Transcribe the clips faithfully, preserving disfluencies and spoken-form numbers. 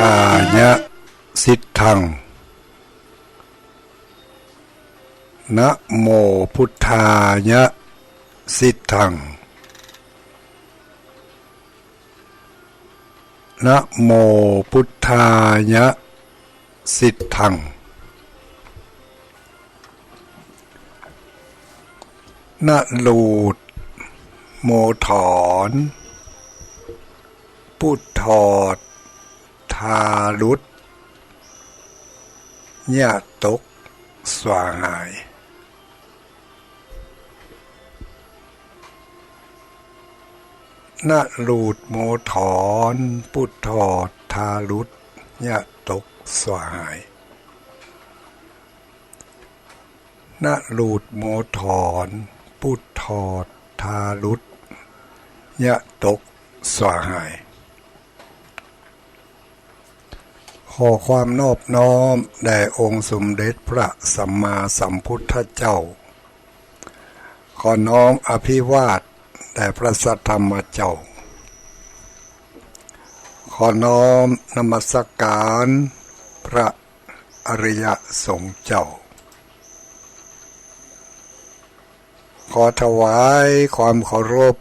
ายะสิทธัง นะโมพุทธายะสิทธัง นะโมพุทธายะสิทธัง นะหลูด โมถอน ปุถอด ทารุต เยียะตก สวาหาย นะหลูด โมถอน ปุถอด ทารุต เยียะตก สวาหาย นะหลูด โมถอน ปุถอด ทารุต เยียะตก สวาหาย ขอความนอบน้อมแด่องค์สมเด็จพระสัมมาสัมพุทธเจ้า ขอน้อมอภิวาทแด่พระสัทธรรมเจ้า ขอน้อมนมัสการพระอริยสงฆ์เจ้า ขอถวายความเคารพ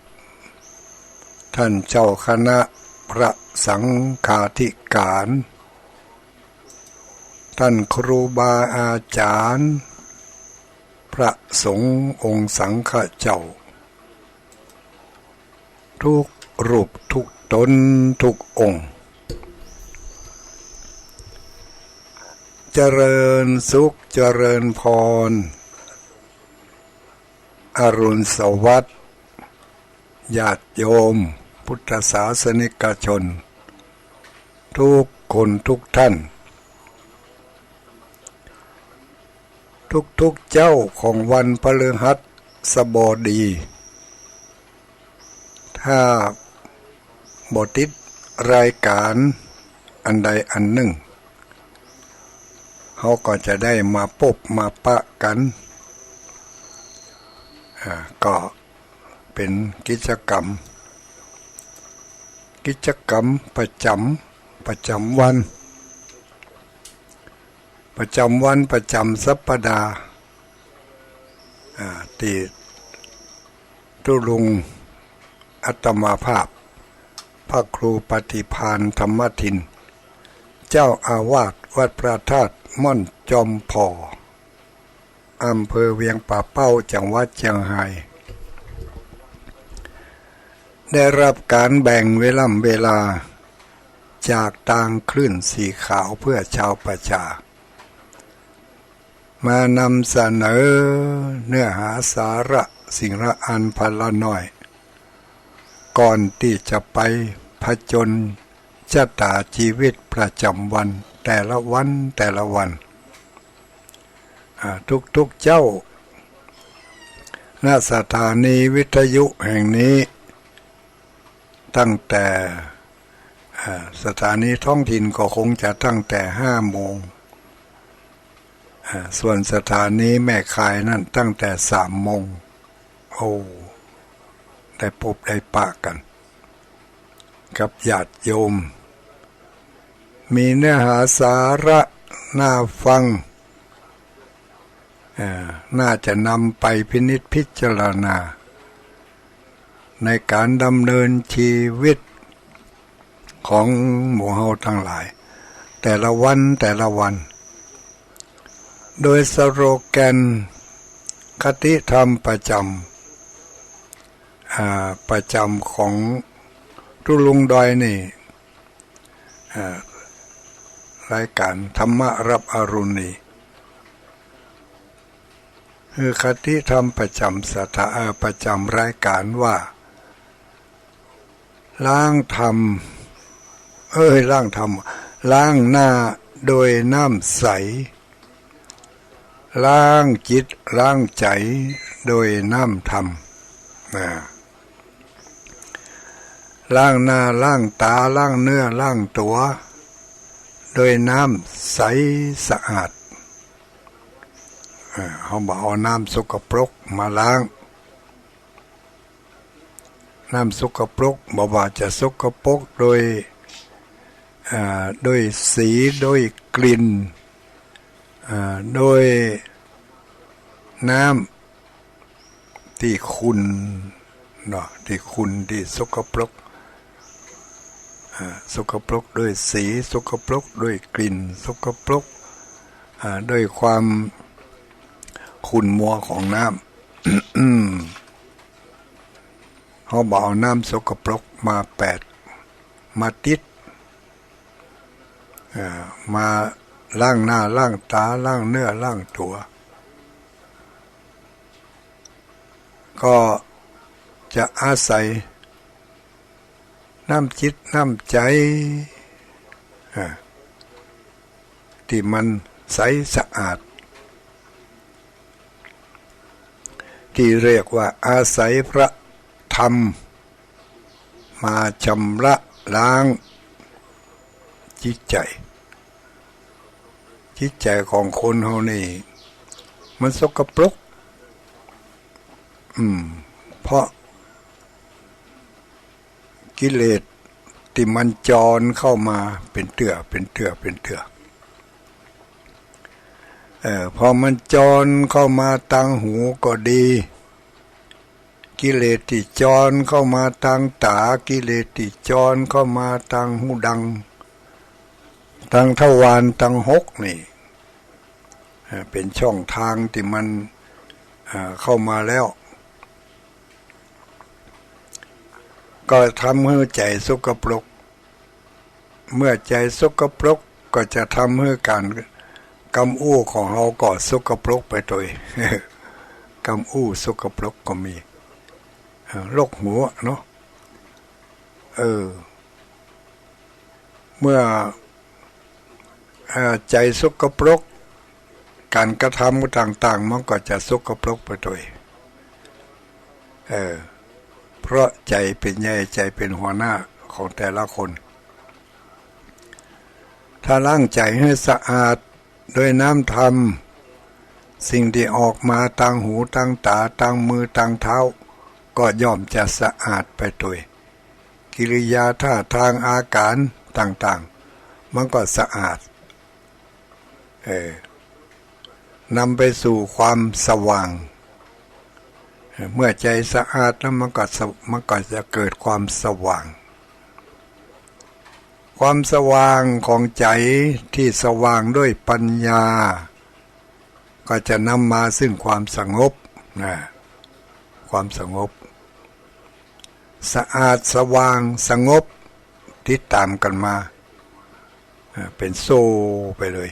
ท่านเจ้าคณะพระสังฆาธิการ ท่านครูบาอาจารย์ พระสงฆ์องค์สังฆะเจ้า ทุกรูปทุกตนทุกองค์ เจริญสุขเจริญพร อรุณสวัสดิ์ ญาติโยมพุทธศาสนิกชน ทุกคนทุกท่าน ทุกๆ เจ๊าของวันพฤหัสบดี ถ้าบ่ติดรายการอันใดอันนึ่ง เฮาก็จะได้มาปบมาปะกั๋น อ่า ก็เป๋นกิจกรรม กิจกรรมประจ๋ำ ประจ๋ำวัน ประจ๋ำวัน ประจ๋ำสัปดาห์ อ่า ตี้ตุ๊ลุงอาตมาภาพ พระครูปฏิภาณธรรมทิน เจ้าอาวาสวัดพระธาตุม่อนจอมผ่อ อำเภอเวียงป่าเป้า จังหวัดเจียงฮาย ได้รับก๋านแบ่งเวล่ำเวลา จากตางคลื่นสีขาวเพื่อชาวประชา มานำเสนอเนื้อหาสาระสิ่งละอันพันละหน่อย ก่อนตี้จะไปผจญชะตาชีวิตประจ๋ำวันแต่ละวันแต่ละวัน อ่า ทุกๆ เจ๊า ณ สถานีวิทยุแห่งนี้ ตั้งแต่ อ่า สถานีท้องถิ่นก็คงจะตั้งแต่ห้าโมง อ่า ส่วนสถานีแม่ข่ายนั้นตั้งแต่สามโมง โอ้ ได้ปบได้ปะกั๋น กับญาติโยม มีเนื้อหาสาระน่าฟัง เอ่อ น่าจะนำไปพินิจพิจารณา ในก๋านดำเนินชีวิตของหมู่เฮาตังหลาย แต่ละวันแต่ละวัน โดยสโลแกนคติธรรมประจ๋ำ อ่า ประจ๋ำของตุ๊ลุงดอยนี่ อ่า รายก๋านธรรมะรับอรุณนี่ คือคติธรรมประจ๋ำสถา- เอ่อ ประจ๋ำรายก๋านว่า ล้างธรรม เอ้ย ล้างธรรม ล้างหน้าโดยน้ำใส ล้างจิตล้างใจ๋โดยน้ำธรรม นะ ล้างหน้าล้างต๋าล้างเนื้อล้างตั๋ว โดยน้ำใสสะอาด เอ่อ เฮาบ่เอาน้ำสกปรกมาล้าง น้ำสกปรก บ่ว่าจะสกปรกโดย อ่า ด้วยสี ด้วยกลิ่น อ่า ด้วยน้ำตี้ขุ่นเนาะ ตี้ขุ่น ตี้สกปรก อ่า สกปรกด้วยสี สกปรกด้วยกลิ่น สกปรก อ่า ด้วยความขุ่นมัวของน้ำ เฮาบ่เอาน้ำสกปรกมาแปด มาติด เอ่อ มาล้างหน้าล้างต๋า ล้างเนื้อล้างตั๋ว ก็จะอาศัยน้ำจิตน้ำใจ๋ อ่า ตี้มันใสสะอาด ตี้เรียกว่าอาศัยพระธรรมมาชำระล้างจิตใจ๋ จิตใจ๋ของคนเฮานี่มันสกปรก อืม เพราะ กิเลสตี้มันจรเข้ามาเป๋นเตื้อ เป๋นเตื้อ เป๋นเตื้อ เออ พอมันจรเข้ามาตางหูก็ดี กิเลสตี้จรเข้ามาตางต๋า กิเลสตี้จรเข้ามาตางหูดัง ตางทวารตังหกนี่ เอ่อ เป๋นช่องตางตี้มัน เอ่อ เข้ามาแล้ว ก็ทำหื้อใจ๋สกปรก เมื่อใจ๋สกปรกก็จะทำหื้อก๋านกำอู้ของเฮาก็สกปรกไปตวย กำอู้สกปรกก็มี เอ่อ ลกหัวเนาะ เออ เมื่อ เอ่อ ใจ๋สกปรก ก๋านกระทำต่างๆ มันก็จะสกปรกไปตวย เออ เพราะใจ๋เป๋นใหญ่ ใจ๋เป๋นหัวหน้าของแต่ละคน ถ้าล้างใจ๋หื้อสะอาดด้วยน้ำธรรม สิ่งตี้ออกมาตางหูตางต๋า ตางมือตางเท้า ก็ย่อมจะสะอาดไปตวย กิริยาท่าตางอาก๋ารต่างๆ มันก็สะอาด เออ นำไปสู่ความสว่าง เมื่อใจ๋สะอาดแล้วมันก็สะ- มันก็จะเกิดความสว่าง ความสว่างของใจ๋ตี้สว่างด้วยปัญญา ก็จะนำมาซึ่งความสงบนะ ความสงบ สะอาดสว่างสงบติดต๋ามกั๋นมา อ่า เป๋นโซ่ไปเลย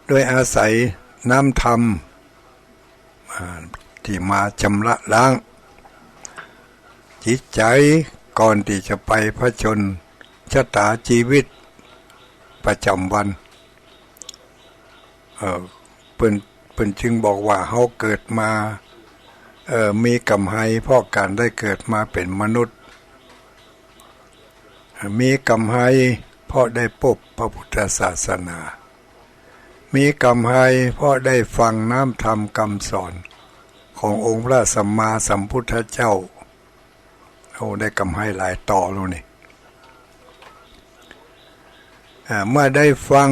โดยอาศัยน้ำธรรม อ่า ตี้มาชำระล้างจิตใจ๋ก่อนตี้จะไปผจญชะต๋าจีวิตประจ๋ำวัน เอ่อ เปิ้น เปิ้นจึงบอกว่าเฮาเกิดมา เอ่อ มีกำไรเพราะก๋านได้เกิดมาเป๋นมนุษย์ มีกำไรเพราะได้ปบพระพุทธศาสนา มีกำไรเพราะได้ฟังน้ำธรรมกำสอนขององค์พระสัมมาสัมพุทธเจ้า โอ้ ได้กำไรหลายต่อแล้วนี่ อ่า เมื่อได้ฟัง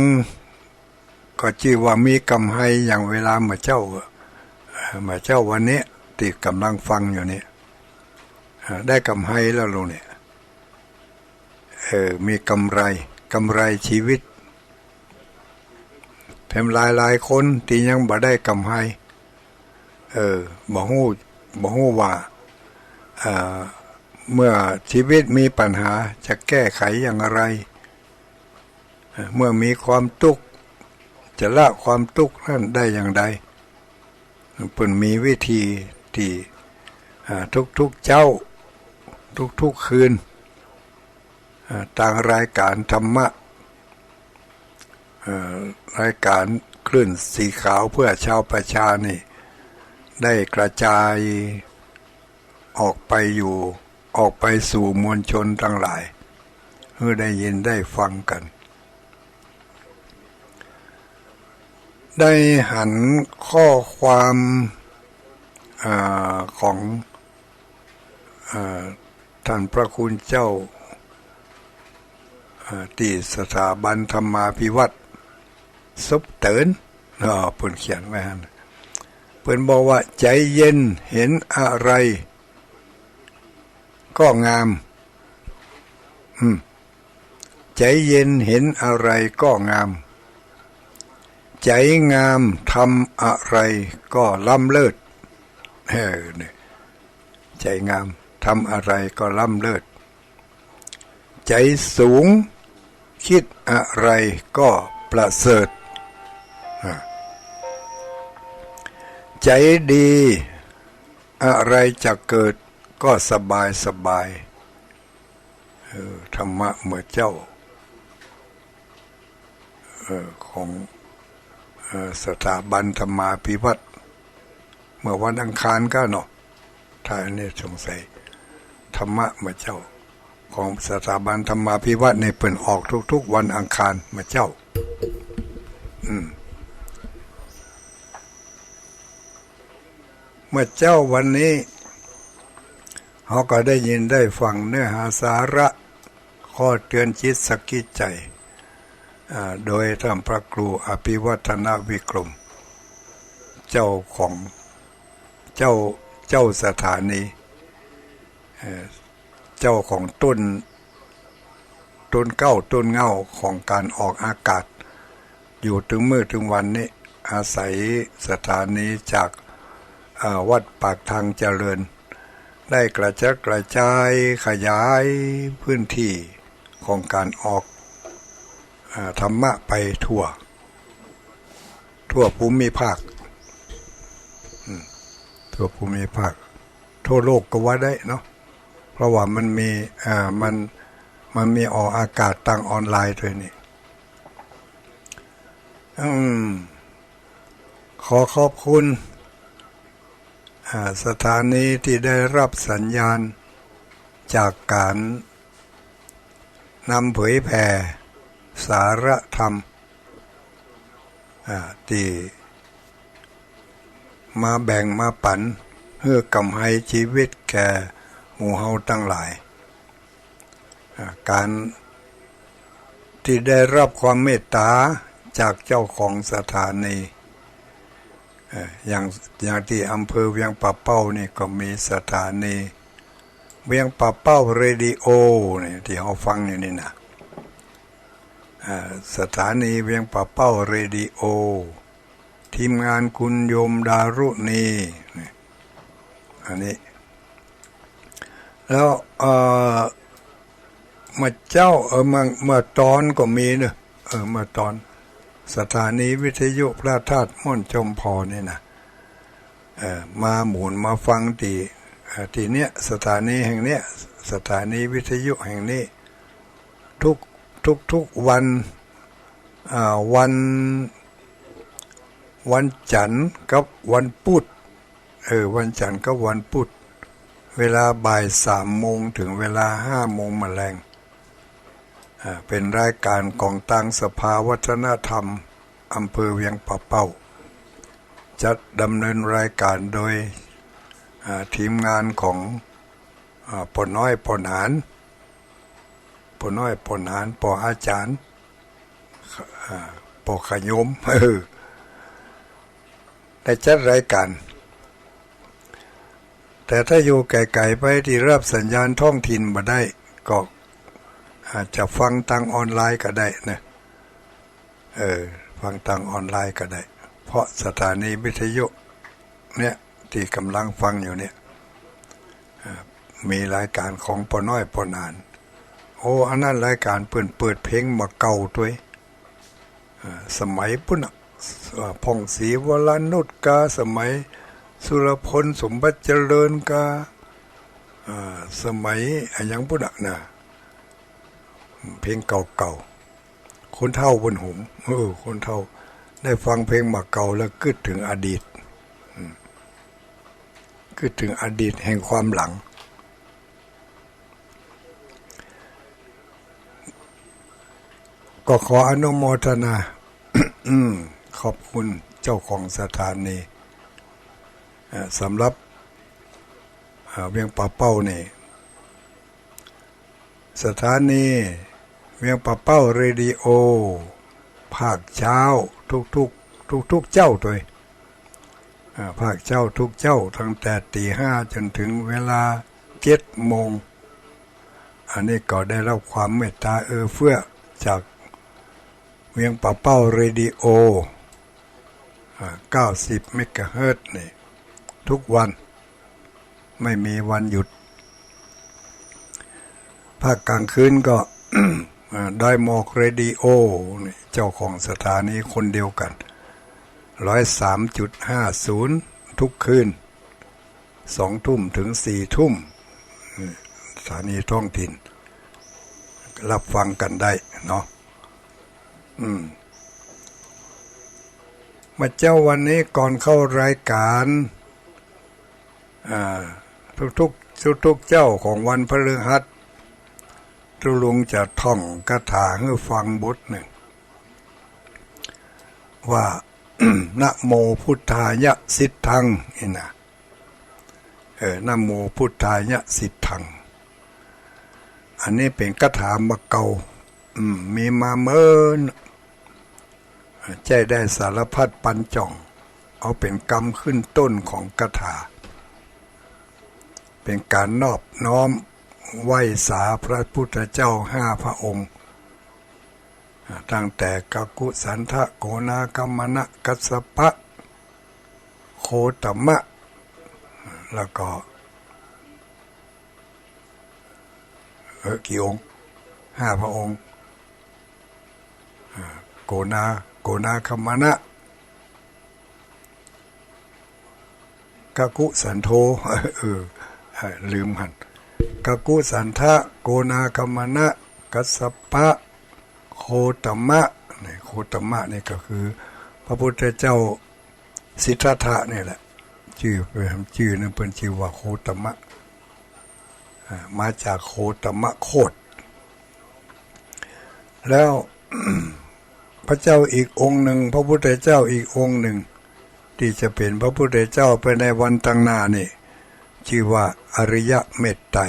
ก็จื้อว่ามีกำไร อย่างเวลาเมื่อเจ๊า เอ่อ เมื่อเจ๊าวันนี้ตี้ก่ำลังฟังอยู่นี่ เอ่อ ได้กำไรแล้วลูกเนี่ย เออ มีกำไร กำไรจีวิต แถมหลายๆ คนตี้ยังบ่ได้กำไร เออ บ่ฮู้ บ่ฮู้ว่า เอ่อ เมื่อจีวิตมีปัญหาจะแก้ไขอย่างไร เมื่อมีความตุ๊กข์ จะละความตุ๊กข์นั้นได้อย่างใด เปิ้นมีวิธีตี้ อ่า ทุกๆ เจ๊า ทุกๆ คืน อ่า ตางรายก๋านธรรมะ เอ่อ รายก๋านคลื่นสีขาวเพื่อชาวประชานี่ ได้กระจาย ออกไปอยู่ ออกไปสู่มวลชนตังหลาย หื้อได้ยินได้ฟังกั๋น ได้หันข้อความ อ่า ของ อ่า ต้านพระคุณเจ้า อ่า ตี้สถาบันธรรมาภิวัฒน์ สุบเติน อ่า เปิ้นเขียนไว้หั้น เปิ้นบอกว่า ใจ๋เย็นเห็นอะไรก็งาม อืม ใจ๋เย็นเห็นอะไรก็งาม ใจ๋งามทำอะไรก็ล้ำเลิศ เออ เนี่ย ใจ๋งามทำอะไรก็ล้ำเลิศ ใจ๋สูงคิดอะไรก็ประเสริฐ อ่ะ ใจ๋ดีอะไรจะเกิดก็สบายสบาย เออ ธรรมะเมื่อเจ๊า เอ่อ ของ เอ่อ สถาบันธรรมาภิวัฒน์ เมื่อวันอังคารก้าเนาะ ถ้าอันนี้สงสัย ธรรมะเมื่อเจ๊า ของสถาบันธรรมาภิวัฒน์นี่เปิ้นออกทุกๆวันอังคารเมื่อเจ๊า อืม เมื่อเจ๊าวันนี้ เฮาก็ได้ยินได้ฟังเนื้อหาสาระข้อเตือนจิตสะกิดใจ๋ อ่า โดยต้านพระครูอภิวัฒนวิกรม เจ้าของ เจ้า เจ้าสถานี เอ่อ เจ้าของต้น ต้นเก๊าต้นเหง้าของก๋านออกอากาศ อยู่เถิงมื้อเถิงวันนี้ อาศัยสถานีจาก เอ่อ วัดปากทางเจริญ ได้กระจัดกระจายขยายพื้นที่ของก๋านออก เอ่อ ธรรมะไปทั่ว ทั่วภูมิภาค อืม ทั่วภูมิภาค ทั่วโลกก็ว่าได้เนาะ เพราะว่ามันมี อ่า มัน มันมีออกอากาศตางออนไลน์ตวยนี่ อืม ขอขอบคุณ อ่า สถานีตี้ได้ฮับสัญญาณจากก๋านนำเผยแผ่สาระธรรม อ่า ตี้มาแบ่งมาปั๋นหื้อก๋ำไฮจีวิตแก่หมู่เฮาตังหลาย อ่า ก๋านตี้ได้ฮับความเมตต๋าจากเจ้าของสถานี เอ่อ อย่าง อย่างตี้อำเภอเวียงป่าเป้านี่ก็มีสถานีเวียงป่าเป้าเรดิโอนี่ ตี้เฮาฟังอยู่นี่นะ อ่า สถานีเวียงป่าเป้าเรดิโอ ทีมงานคุณโยมดารุณี นี่ อันนี้ แล้ว เอ่อ เมื่อเจ๊า เออ เมื่อ เมื่อตอนก็มีเนอะ เออ เมื่อตอน สถานีวิทยุพระธาตุม่อนจอมพอนี่นะ เอ่อ มาหมุนมาฟังตี้ เอ่อ ตี้เนี้ย สถานีแห่งเนี้ย สถานีวิทยุแห่งนี้ ทุก ทุกๆวัน อ่า วัน วันจันทร์กับวันพุธ เออ วันจันทร์กับวันพุธ เวลาบ่ายสามโมงเถิงเวลาห้าโมงแมลง อ่า เป๋นรายก๋านของตางสภาวัฒนธรรมอำเภอเวียงป่าเป้า จัดดำเนินรายก๋านโดย อ่า ทีมงานของ อ่า ป้อน้อยป้อหนาน ป้อน้อยป้อหนาน ป้ออาจ๋ารย์ อ่า ป้อขยม เออ ได้จัดรายก๋าน แต่ถ้าอยู่ไก๋ๆ ไปตี้ฮับสัญญาณท้องถิ่นบ่ได้ ก็อาจจะฟังตางออนไลน์ก็ได้นะ เออ ฟังตางออนไลน์ก็ได้ เพราะสถานีวิทยุเนี่ย ตี้ก่ำลังฟังอยู่เนี่ย อ่า มีรายก๋านของป้อน้อยป้อหนาน โอ้ อันนั้นรายก๋านเปิ้นเปิดเพลงบ่าเก่าตวย อ่า สมัยปู้นน่ะ อ่า ผ่องศรีวรานุชกา สมัยสุรพลสมบัติเจริญกา อ่า สมัยอะหยังปู้นน่ะนะ เพลงเก่าๆ คนเฒ่าเปิ้นหง เออ คนเฒ่าได้ฟังเพลงบ่าเก่าแล้วกึ๊ดเถิงอดีต อืม กึ๊ดเถิงอดีตแห่งความหลัง ก็ขออนุโมทนา อืม ขอบคุณเจ้าของสถานี เอ่อ สำหรับ เอ่อ เวียงป่าเป้านี่ สถานี เวียงป่าเป้าเรดิโอ ภาคเจ๊าทุกๆ ทุกๆ เจ๊าตวย อ่า ภาคเจ๊าทุกเจ๊า ตั้งแต่ตี๋ห้าจ๋นเถิงเวลาเจ็ดโมง อันนี้ก็ได้ฮับความเมตต๋าเอื้อเฟื้อจากเวียงป่าเป้าเรดิโอ อ่า เก้าสิบเมกะเฮิรตซ์นี่ ทุกวัน ไม่มีวันหยุด ภาคกลางคืนก็ อ่า ดอยหมอกเรดิโอ นี่ เจ้าของสถานีคนเดียวกั๋น ร้อยสามจุดห้าศูนย์ ทุกคืน สองทุ่มเถิงสี่ทุ่ม นี่ สถานีท้องถิ่น ฮับฟังกั๋นได้เนาะ อืม เมื่อเจ๊าวันนี้ก่อนเข้ารายก๋าน อ่า ทุกๆ ทุกๆ เจ๊าของวันพฤหัส ตุ๊ลุงจะท่องคาถาหื้อฟังบทนึ่ง ว่า นะโมพุทธายะสิทธัง นี่นะ เออ นะโมพุทธายะสิทธัง อันนี้เป๋นคาถาบ่าเก่า อืม มีมาเมิน ใจ๊ได้สารพัดปันจ่อง เอาเป๋นกำขึ้นต้นของคาถา เป๋นก๋านนอบน้อมไหว้สาพระพุทธเจ้าห้าพระองค์ อ่า ตั้งแต่กักกุสันทะ โกนาคมมนะ กัสสปะ โคตมะ แล้วก็ เออ กี่องค์ ห้าพระองค์ อ่า โกนา โกนาคมมนะ กักกุสันโธ เออ เออ ลืมหัน กักกุสันทะ โกนาคมมนะ กัสสปะ โคตมะ นี่ โคตมะนี่ก็คือพระพุทธเจ้าสิทธัตถะนี่แหละ จื้อ จื้อนั้นเปิ้นจื้อว่าโคตมะ อ่า มาจากโคตมะโคตร แล้ว พระเจ้าอีกองค์นึ่ง พระพุทธเจ้าอีกองค์นึ่ง ตี้จะเป๋นพระพุทธเจ้าไปในวันตังหน้านี่ จื้อว่าอริยะเมตไตร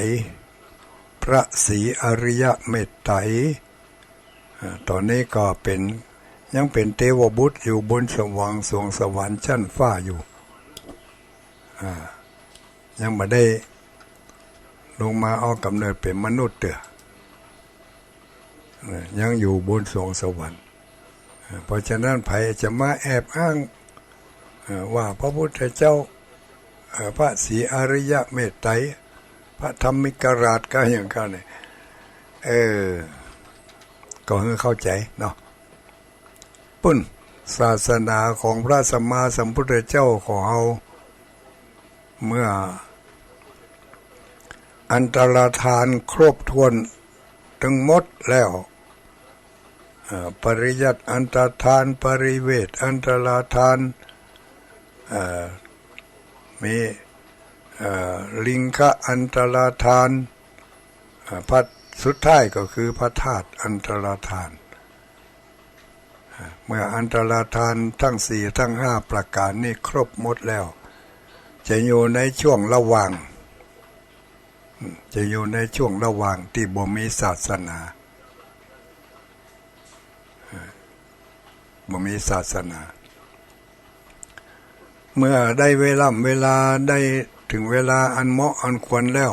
พระศรีอริยะเมตไตร อ่า ต๋อนนี้ก็เป๋น ยังเป๋นเตวบุตรอยู่บนสวง สวงสวรรค์ชั้นฟ้าอยู่ อ่า ยังบ่ได้ลงมาออกก๋ำเนิดเป๋นมนุษย์เตื้อ เออ ยังอยู่บนสวงสวรรค์ เออ เพราะฉะนั้นใผจะมาแอบอ้าง เออ ว่าพระพุทธเจ้า เออ พระศรีอริยะเมตไตร พระธรรมิกราชก็อย่างนั้นเนี่ย เออ ก็หื้อเข้าใจ๋เนาะ ปุ้น ศาสนาของพระสัมมาสัมพุทธเจ้าของเฮา เมื่ออันตรธานครบถ้วนตึงหมดแล้ว เอ่อ ปริยัติอันตรธาน ปริเวทอันตรธาน เอ่อ มี เอ่อ ลิงคะอันตรธาน เอ่อ พระ สุดท้ายก็คือพระธาตุอันตรธาน เมื่ออันตรธานทั้งสี่ทั้งห้าประก๋านนี้ครบหมดแล้ว จะอยู่ในช่วงระหว่าง จะอยู่ในช่วงระหว่างตี้บ่มีศาสนา บ่มีศาสนา เมื่อได้เวลา เวลาได้ถึงเวลาอันเหมาะอันควรแล้ว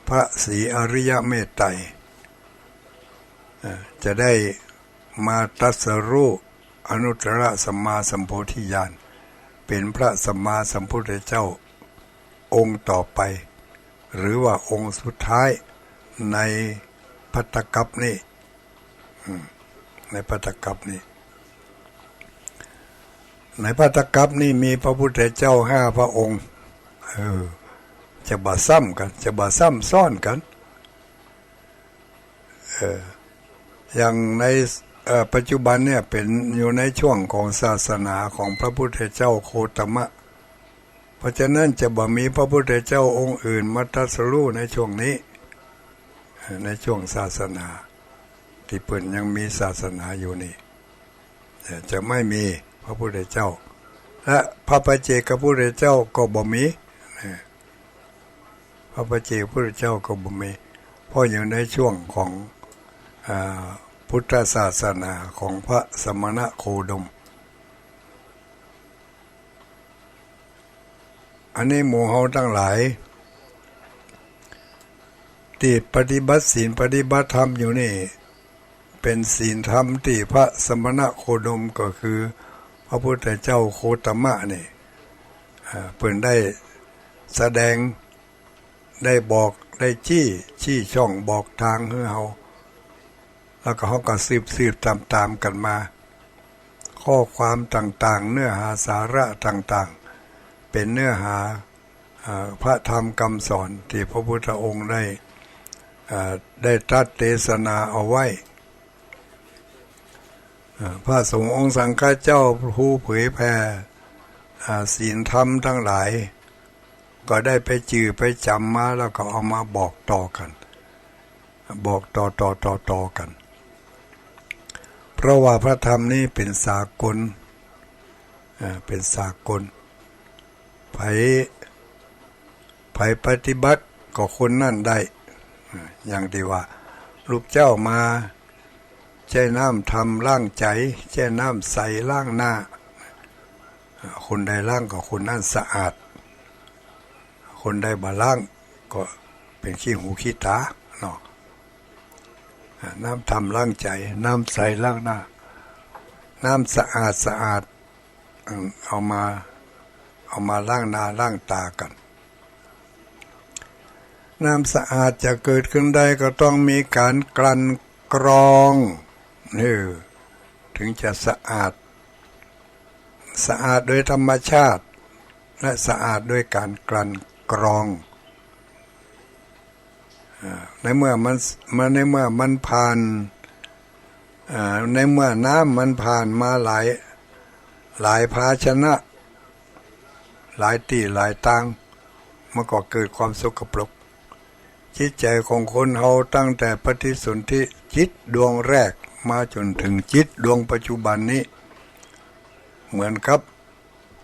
พระศรีอริยะเมตไตร เอ่อ จะได้มาตรัสรู้อนุตตรสัมมาสัมโพธิญาณ เป๋นพระสัมมาสัมพุทธเจ้าองค์ต่อไป หรือว่าองค์สุดท้ายในภัตตกัปปะนี้ อืม ในภัตตกัปปะนี้ ในภัตตกัปปะนี้มีพระพุทธเจ้าห้าพระองค์ เออ จะบ่ซ้ำกั๋น จะบ่ซ้ำซ้อนกั๋น เออ อย่างใน เอ่อ ปัจจุบันเนี่ยเป๋นอยู่ในช่วงของศาสนาของพระพุทธเจ้าโคตมะ เพราะฉะนั้นจะบ่มีพระพุทธเจ้าองค์อื่นมาตรัสรู้ในช่วงนี้ เอ่อ ในช่วงศาสนาตี้เปิ้นยังมีศาสนาอยู่นี่ เอ่อ จะไม่มีพระพุทธเจ้า และพระปัจเจกพุทธเจ้าก็บ่มี เอ่อ พระปัจเจกพุทธเจ้าก็บ่มี เพราะอยู่ในช่วงของ เอ่อ อ่า พุทธศาสนาของพระสมณโคดม อันนี้หมู่เฮาตังหลาย ตี้ปฏิบัติศีลปฏิบัติธรรมอยู่นี่ เป๋นศีลธรรมตี้พระสมณโคดม ก็คือพระพุทธเจ้าโคตมะนี่ อ่า เปิ้นได้แสดง ได้บอก ได้ชี้ ชี้ช่องบอกตางหื้อเฮา แล้วก็เฮาก็สืบ สืบต๋ามๆ กั๋นมา ข้อความต่างๆ เนื้อหาสาระต่างๆ เป๋นเนื้อหา เอ่อ พระธรรมคำสอนตี้พระพุทธองค์ได้ เอ่อ ได้ตรัสเตสนาเอาไว้ เอ่อ พระสงฆ์องค์สังฆเจ้าผู้เผยแผ่ อ่า ศีลธรรมตังหลาย ก็ได้ไปจื้อไปจ๋ำมา แล้วก็เอามาบอกต่อกั๋น บอกต่อๆ ๆ กั๋น เพราะว่าพระธรรมนี้เป๋นสากล เอ่อ เป๋นสากล ใผ ใผปฏิบัติก็คนนั้นได้ เอ่อ อย่างตี้ว่า ลูกเจ้ามาใจ๊น้ำธรรมล้างใจ๋ ใจ๊น้ำใสล้างหน้า เอ่อ คนใดล้างก็คนนั้นสะอาด คนใดบ่ล้างก็เป๋นขี้หูขี้ต๋าเนาะ อ่า น้ำธรรมล้างใจ๋ น้ำใสล้างหน้า น้ำสะอาดสะอาด อืม เอามา เอามาล้างหน้าล้างต๋ากั๋น น้ำสะอาดจะเกิดขึ้นได้ก็ต้องมีก๋านกลั่นกรอง เออ เถิงจะสะอาด สะอาดโดยธรรมชาติ และสะอาดโดยก๋านกลั่นกรอง อ่า ในเมื่อมัน มัน ในเมื่อมันผ่าน อ่า ในเมื่อน้ำมันผ่านมาหลาย หลายภาชนะ หลายตี้หลายตาง มันก็เกิดความสกปรก จิตใจ๋ของคนเฮาตั้งแต่ปฏิสนธิจิตดวงแรกมาจ๋นเถิงจิตดวงปัจจุบันนี้ เหมือนกับ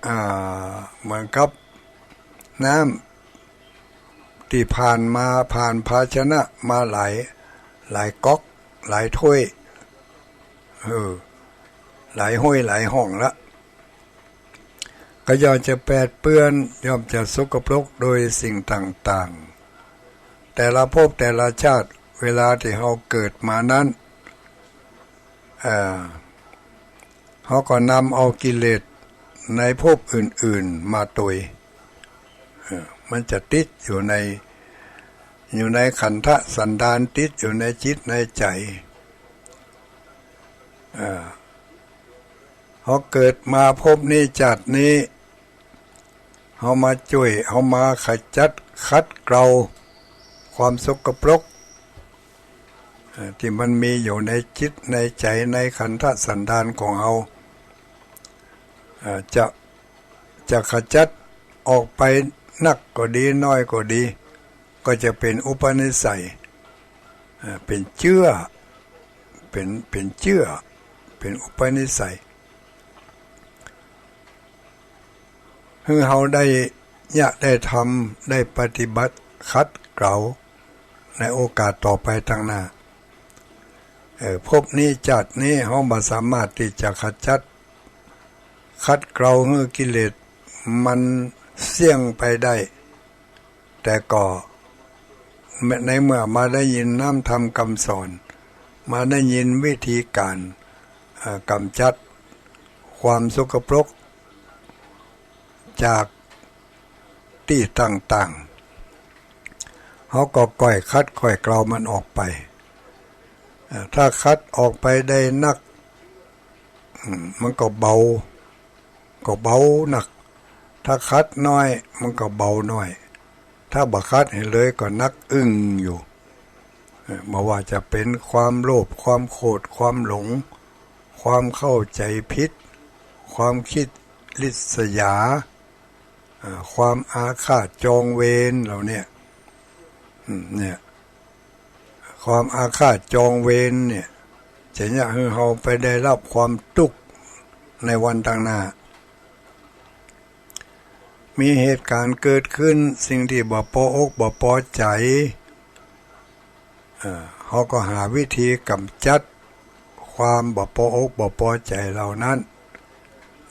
อ่า เหมือนกับน้ำตี้ผ่านมา ผ่านภาชนะมาหลาย หลายก๊อก หลายถ้วย เออ หลายห้วยหลายฮ่องละ ก็ย่อมจะแปดเปื้อน ย่อมจะสกปรกโดยสิ่งต่างๆ แต่ละภพแต่ละชาติ เวลาตี้เฮาเกิดมานั้น เอ่อ เฮาก็นำเอากิเลสในภพอื่นๆ มาตวย เอ่อ มันจะติดอยู่ใน อยู่ในขันธสันดาน ติดอยู่ในจิตในใจ๋ เอ่อ เฮาเกิดมาภพนี้ชาตินี้ เฮามาจ้วย เฮามาขจัดขัดเกลาความสกปรก เอ่อ ตี้มันมีอยู่ในจิตในใจ๋ ในขันธสันดานของเฮา เอ่อ จะ จะขจัดออกไปนักก็ดี น้อยก็ดี ก็จะเป๋นอุปนิสัย เอ่อ เป๋นเจื้อ เป๋น เป๋นเจื้อ เป๋นอุปนิสัย หื้อเฮาได้เยียะได้ทำ ได้ปฏิบัติขัดเกลาในโอกาสต่อไปตางหน้า เอ่อ ภพนี้ชาตินี้เฮาบ่สามารถตี้จะขจัด ขัดเกลาหื้อกิเลสมันเสี้ยงไปได้ แต่ก็ในเมื่อมาได้ยินน้ำธรรมคำสอน มาได้ยินวิธีก๋าน เอ่อ ก๋ำจัดความสกปรกจากตี้ต่างๆ เฮาก็ค่อยขัดค่อยเกลามันออกไป เอ่อ ถ้าขัดออกไปได้นัก อืม มันก็เบา ก็เบานัก ถ้าขัดน้อย มันก็เบาน้อย ถ้าบ่ขัดหื้อเลยก็หนักอึ้งอยู่ เอ่อ บ่ว่าจะเป๋นความโลภ ความโขด ความหลง ความเข้าใจ๋ผิด ความคิดริษยา เอ่อ ความอาฆาตจองเวรเหล่าเนี้ย อืม เนี่ย ความอาฆาตจองเวรเนี่ย จะเยียะหื้อเฮาไปได้รับความตุ๊กข์ในวันตางหน้า มีเหตุก๋ารณ์เกิดขึ้น สิ่งตี้บ่ปออกบ่ปอใจ๋ เอ่อ เฮ เขาก็หาวิธีก๋ำจัดความบ่ปออกบ่ปอใจ๋เหล่านั้น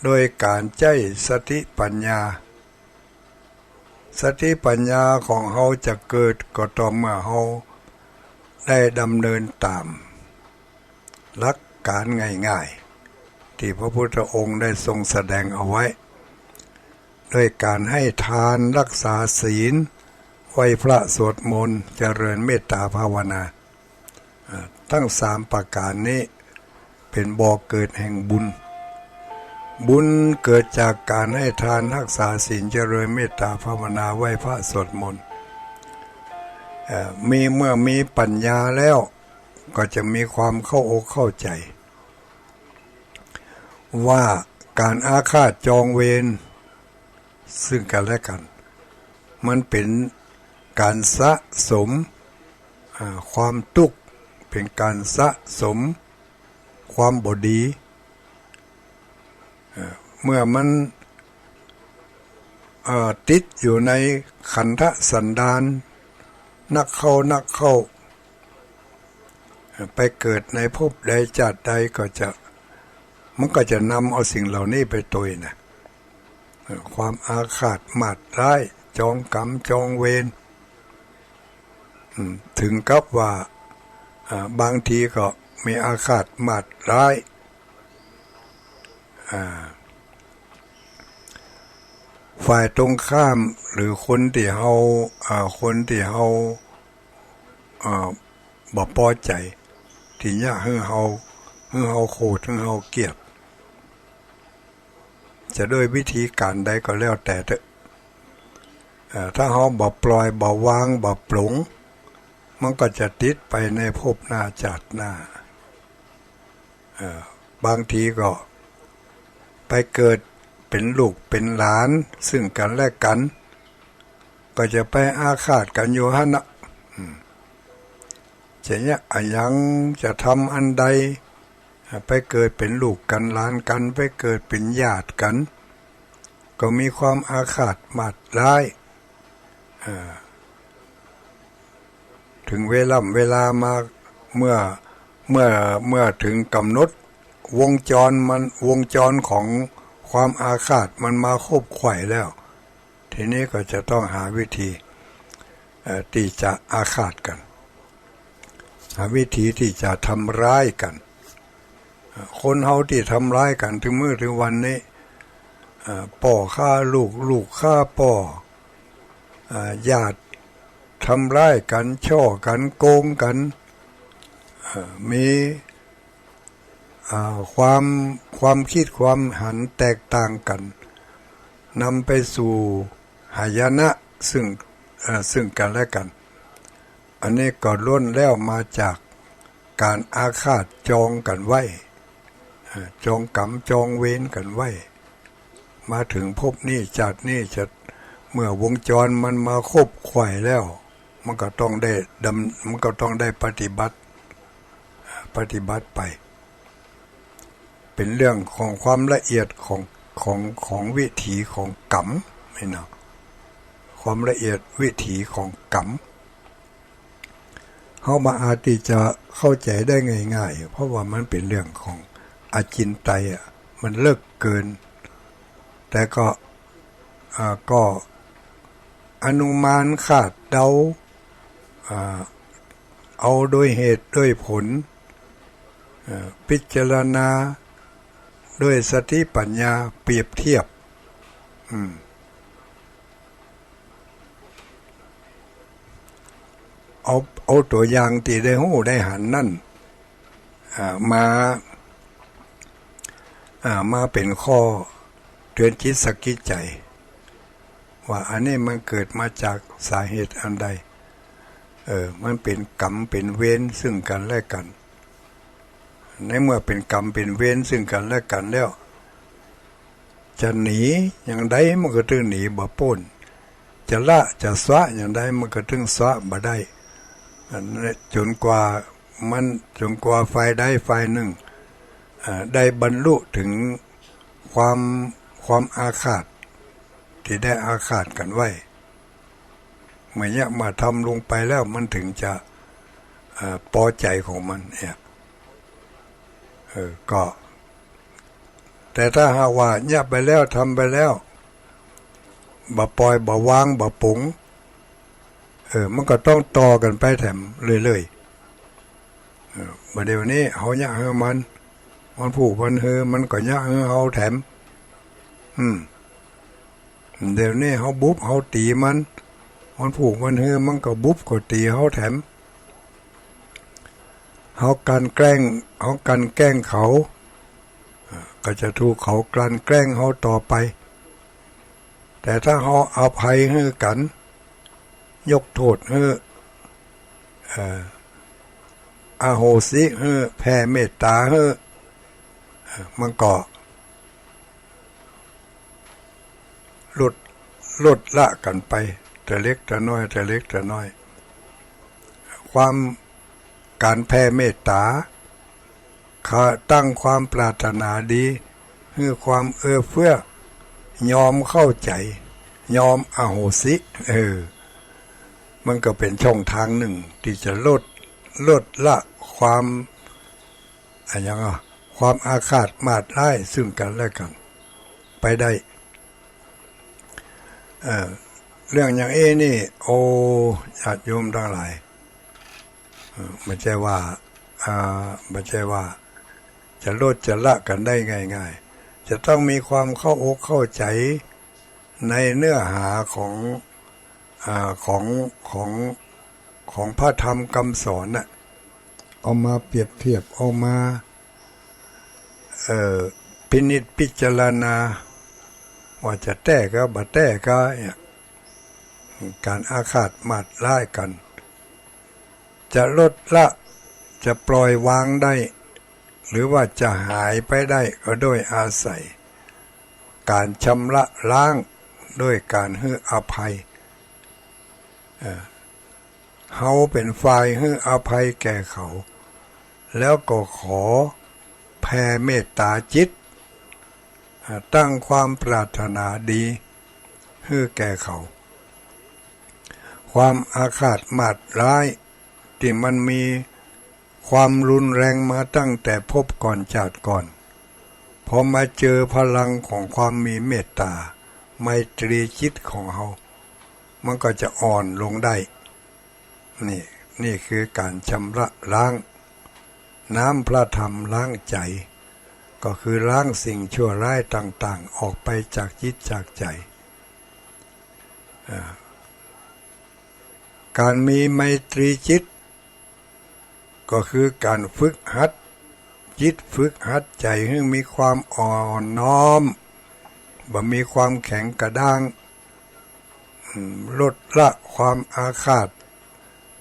โดยก๋านใจ๊สติปัญญา สติปัญญาของเฮาจะเกิดก็ต่อเมื่อเฮาได้ดำเนินต๋ามหลักก๋านง่ายๆ ตี้พระพุทธองค์ได้ทรงแสดงเอาไว้ โดยก๋านให้ทาน รักษาศีล ไหว้พระ สวดมนต์ เจริญเมตตาภาวนา อ่า ตึงสามประก๋านนี้เป๋นบ่อเกิดแห่งบุญ บุญเกิดจากก๋านให้ทาน รักษาศีล เจริญเมตตาภาวนา ไหว้พระ สวดมนต์ เอ่อ มี เมื่อมีปัญญาแล้วก็จะมีความเข้าอกเข้าใจ๋ ว่าก๋านอาฆาตจองเวรซึ่งกั๋นและกั๋น มันเป๋นก๋านสะสม อ่า ความตุ๊กข์ เป๋นก๋านสะสมความบ่ดี เอ่อ เมื่อมัน เอ่อ ติดอยู่ในขันธสันดาน นักเข้า นักเข้า ไปเกิดในภพใดจาติใดก็จะ มันก็จะนำเอาสิ่งเหล่านี้ไปตวยนะ เอ่อ ความอาฆาตมาดร้าย จองกรรมจองเวร อืม ถึงกับว่า อ่า บางทีก็มีอาฆาตมาดร้าย อ่า ฝ่ายตรงข้ามหรือคนตี้เฮา อ่า คนตี้เฮา อ่า บ่ปอใจ๋ ตี้เยียะหื้อเฮา หื้อเฮาโขด หื้อเฮาเกลียด จะด้วยวิธีก๋านใดก็แล้วแต่เต๊อะ เอ่อ ถ้าเฮาบ่ปล่อย บ่วาง บ่ปลง มันก็จะติดไปในภพหน้าจาติหน้า เอ่อ บางทีก็ไปเกิดเป๋นลูกเป๋นหลานซึ่งกั๋นและกั๋น ก็จะไปอาฆาตกั๋นอยู่หั้นนะ อืม จะเยียะอะหยัง จะทำอันใด ไปเกิดเป๋นลูกกั๋นหลานกั๋น ไปเกิดเป๋นญาติกั๋น ก็มีความอาฆาตมาดร้าย เอ่อ ถึงเวล่ำเวลามา เมื่อ เมื่อ เมื่อถึงก๋ำหนดวงจรมัน วงจรของความอาฆาตมันมาคบไขว่แล้ว ทีนี้ก็จะต้องหาวิธี เอ่อ ตี้จะอาฆาตกั๋น หาวิธีตี้จะทำร้ายกั๋น เอ่อ คนเฮาตี้ทำร้ายกั๋นถึงมื้อถึงวันนี้ เอ่อ ป้อฆ่าลูก ลูกฆ่าป้อ เอ่อ ญาติทำร้ายกั๋น ฉ้อกั๋น โกงกั๋น เอ่อ มี อ่า ความ ความกึ๊ดความหันแตกต่างกั๋น นำไปสู่หายนะซึ่ง เอ่อ ซึ่งกั๋นและกั๋น อันนี้ก็ล้วนแล้วมาจากก๋านอาฆาตจองกั๋นไว้ เอ่อ จองกรรมจองเวรกั๋นไว้ มาถึงภพนี้จาตินี้จะ เมื่อวงจรมันมาคบไขว่แล้ว มันก็ต้องได้ดำ มันก็ต้องได้ปฏิบัติ ปฏิบัติไป เป๋นเรื่องของความละเอียดของ ของ ของวิถีของกรรม นี่เนาะ ความละเอียดวิถีของกรรม เฮาบ่อาจตี้จะเข้าใจ๋ได้ง่ายๆ เพราะว่ามันเป๋นเรื่องของอจินไตยอะ มันเลิกเกิน แต่ก็ อ่า ก็อนุมานคาดเดา อ่า เอาโดยเหตุโดยผล เอ่อ พิจารณาโดยสติปัญญาเปรียบเทียบ อืม เอา เอาตั๋วอย่างตี้ได้ฮู้ได้หันนั้น อ่า มา อ่า มาเป๋นข้อเตือนจิตสะกิดใจ๋ ว่าอันนี้มันเกิดมาจากสาเหตุอันใด เออ มันเป๋นกรรมเป๋นเวรซึ่งกั๋นและกั๋น ในเมื่อเป๋นกรรมเป๋นเวรซึ่งกั๋นและกั๋นแล้ว จะหนีอย่างใดมันก็ตึงหนีบ่ป๊น จะละจะซะอย่างใดมันก็ตึงซะบ่ได้ อันนี้จ๋นกว่ามัน จ๋นกว่าฝ่ายใดฝ่ายนึ่ง อ่า ได้บรรลุเถิงความ ความอาฆาตตี้ได้อาฆาตกั๋นไว้ เมื่อเยียะเมื่อทำลงไปแล้วมันเถิงจะ อ่า ปอใจ๋ของมันเนี่ย เออ ก็ แต่ถ้าหากว่าเยียะไปแล้ว ทำไปแล้ว บ่ป่อย บ่วาง บ่ป๋ง เออ มันก็ต้องต่อกั๋นไปแถมเรื่อยๆ เออ บ่าเดี่ยวนี้เฮาเยียะหื้อมัน วันพูกวันฮือมันก็เยียะหื้อเฮาแถม อืม เดี่ยวนี้เฮาบุบเฮาตี๋มัน วันพูกวันฮือมันก็บุบก็ตี๋เฮาแถม เฮากลั่นแกล้ง เฮากลั่นแกล้งเขา ก็จะถูกเขากลั่นแกล้งเฮาต่อไป แต่ถ้าเฮาอภัยหื้อกั๋น ยกโต้ษหื้อ เอ่อ อโหสิหื้อ แผ่เมตต๋าหื้อ เอ่อ มันก็ ลด ลดละกั๋นไป แต่เล็กแต่น้อย แต่เล็กแต่น้อย ความ ก๋านแผ่เมตต๋า ตั้งความปรารถนาดี หื้อความเอื้อเฟื้อ ยอมเข้าใจ๋ ยอมอโหสิ เออ มันก็เป๋นช่องตางนึ่งตี้จะลด ลดละความ อะหยังอะ ความอาฆาตมาดร้ายซึ่งกั๋นและกั๋นไปได้ เอ่อ เรื่องอย่างอี้นี่ โอ้ ญาติโยมตังหลาย เอ่อ บ่ใจ้ว่า อ่า บ่ใจ้ว่าจะลดจะละกั๋นได้ง่ายๆ จะต้องมีความเข้าอกเข้าใจ๋ในเนื้อหาของ อ่า ของ ของ ของพระธรรมกำสอนน่ะ เอามาเปรียบเทียบ เอามา เอ่อ พินิจพิจารณา ว่าจะแต๊กาบ่แต๊กาเนี่ย ก๋านอาฆาตมาดร้ายกั๋น จะลดละ จะปล่อยวางได้ หรือว่าจะหายไปได้ ก็โดยอาศัยก๋านชำระล้างด้วยก๋านหื้ออภัย เอ่อ เฮาเป๋นฝ่ายหื้ออภัยแก่เขา แล้วก็ขอแผ่เมตต๋าจิต อ่า ตั้งความปรารถนาดีหื้อแก่เขา ความอาฆาตมาดร้ายตี้มันมีความรุนแรงมาตั้งแต่ภพก่อนจาติก่อน พอมาเจอพลังของความมีเมตต๋าไมตรีจิตของเฮา มันก็จะอ่อนลงได้ นี่ นี่คือก๋านชำระล้าง น้ำพระธรรมล้างใจ๋ ก็คือล้างสิ่งชั่วร้ายต่างๆ ออกไปจากจิตจากใจ๋ อ่า ก๋านมีไมตรีจิต ก็คือก๋านฝึกหัดจิต ฝึกหัดใจ๋หื้อมีความอ่อนน้อม บ่มีความแข็งกระด้าง อืม ลดละความอาฆาต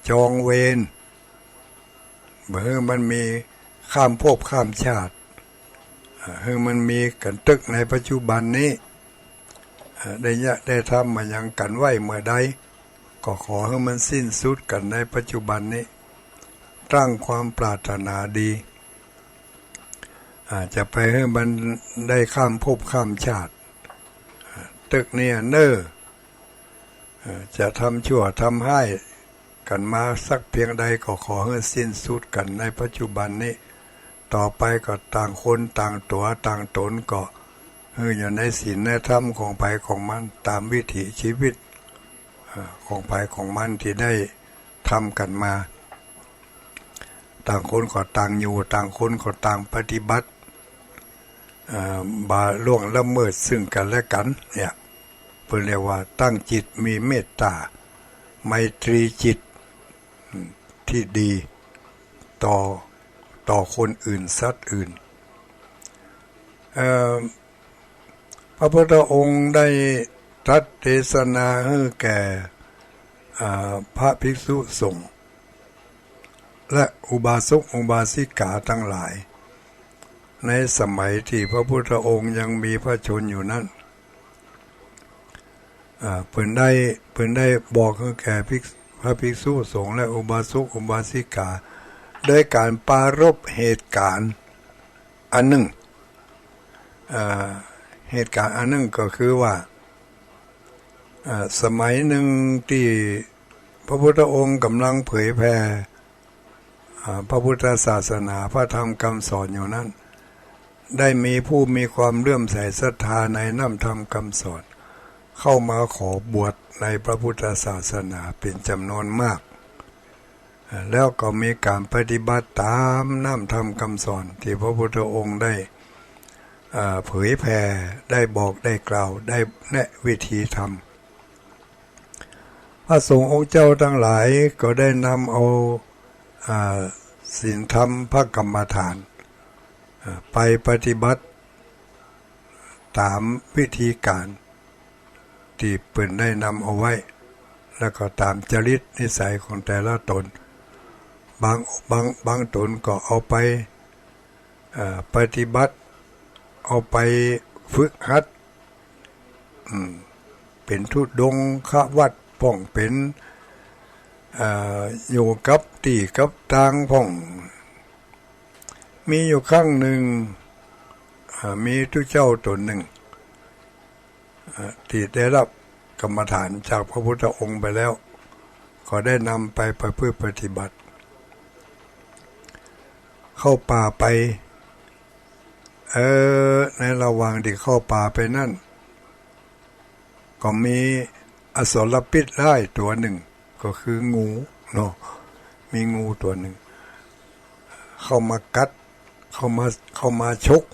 จองเวร บ่หื้อมันมีข้ามภพข้ามจาติ อ่า หื้อมันมีกั๋นเต๊อะในปัจจุบันนี้ อ่า ได้เยียะได้ทำมาหยังกั๋นไว้เมื่อใด ก็ขอหื้อมันสิ้นสุดกั๋นในปัจจุบันนี้ ตั้งความปรารถนาดี อ่า จะไปหื้อมันได้ข้ามภพข้ามจาติ อ่า เต๊อะเนี่ยเน่อ เอ่อ จะทำชั่วทำฮ้ายกั๋นมาสักเพียงใด ก็ขอหื้อสิ้นสุดกั๋นในปัจจุบันนี้ ต่อไปก็ต่างคนต่างตั๋วต่างต๋น ก็หื้ออยู่ในศีลในธรรมของใผของมัน ต๋ามวิถีชีวิต เอ่อ ของใผของมันตี้ได้ทำกั๋นมา ต่างคนก็ต่างอยู่ ต่างคนก็ต่างปฏิบัติ เอ่อ บ่ล่วงละเมิดซึ่งกั๋นและกั๋น เนี่ย เปิ้นเรียกว่าตั้งจิตมีเมตต๋าไมตรีจิต อืม ตี้ดีต่อ ต่อคนอื่นสัตว์อื่น เอ่อ พระพุทธองค์ได้ตรัสเทศนาหื้อแก่ อ่า พระภิกษุสงฆ์ และอุบาสกอุบาสิกาตังหลาย ในสมัยตี้พระพุทธองค์ยังมีพระชนม์อยู่นั้น อ่า เปิ้นได้ เปิ้นได้บอกหื้อแก่ภิก พระภิกษุสงฆ์และอุบาสกอุบาสิกา โดยก๋านปรารภเหตุก๋ารณ์อันนึ่ง อ่า เหตุก๋ารณ์อันนึ่งก็คือว่า อ่า สมัยนึ่งตี้พระพุทธองค์ก่ำลังเผยแผ่ อ่า พระพุทธศาสนา พระธรรมคำสอนอยู่นั้น ได้มีผู้มีความเลื่อมใสศรัทธาในน้ำธรรมคำสอน เข้ามาขอบวชในพระพุทธศาสนาเป็นจำนวนมาก อ่า แล้วก็มีการปฏิบัติต๋ามน้ำธรรมคำสอนตี้พระพุทธองค์ได้ อ่า เผยแผ่ ได้บอก ได้กล่าว ได้แนะวิธีธรรม พระสงฆ์องค์เจ้าตังหลายก็ได้นำเอา อ่า ศีลธรรมพระกรรมฐาน อ่า ไปปฏิบัติต๋ามวิธีก๋านตี้เปิ้นได้นำเอาไว้ แล้วก็ต๋ามจริตนิสัยของแต่ละต๋น บาง บาง บางต๋นก็เอาไป เอ่อ ปฏิบัติ เอาไปฝึกหัด อืม เป๋นธุดงควัตรพ่อง เป๋น เอ่อ อยู่กับตี้กับตางพ่อง มีอยู่ครั้งนึ่ง อ่า มีตุ๊เจ้าต๋นนึ่ง อ่า ตี้ได้ฮับกรรมฐานจากพระพุทธองค์ไปแล้ว ก็ได้นำไปประพฤติปฏิบัติ เข้าป่าไป เออ ในระหว่างตี้เข้าป่าไปนั้น ก็มีอสรพิษร้ายตั๋วนึ่ง ก็คืองูเนาะ มีงูตั๋วนึ่ง เข้ามากัด เข้ามา เข้ามาฉก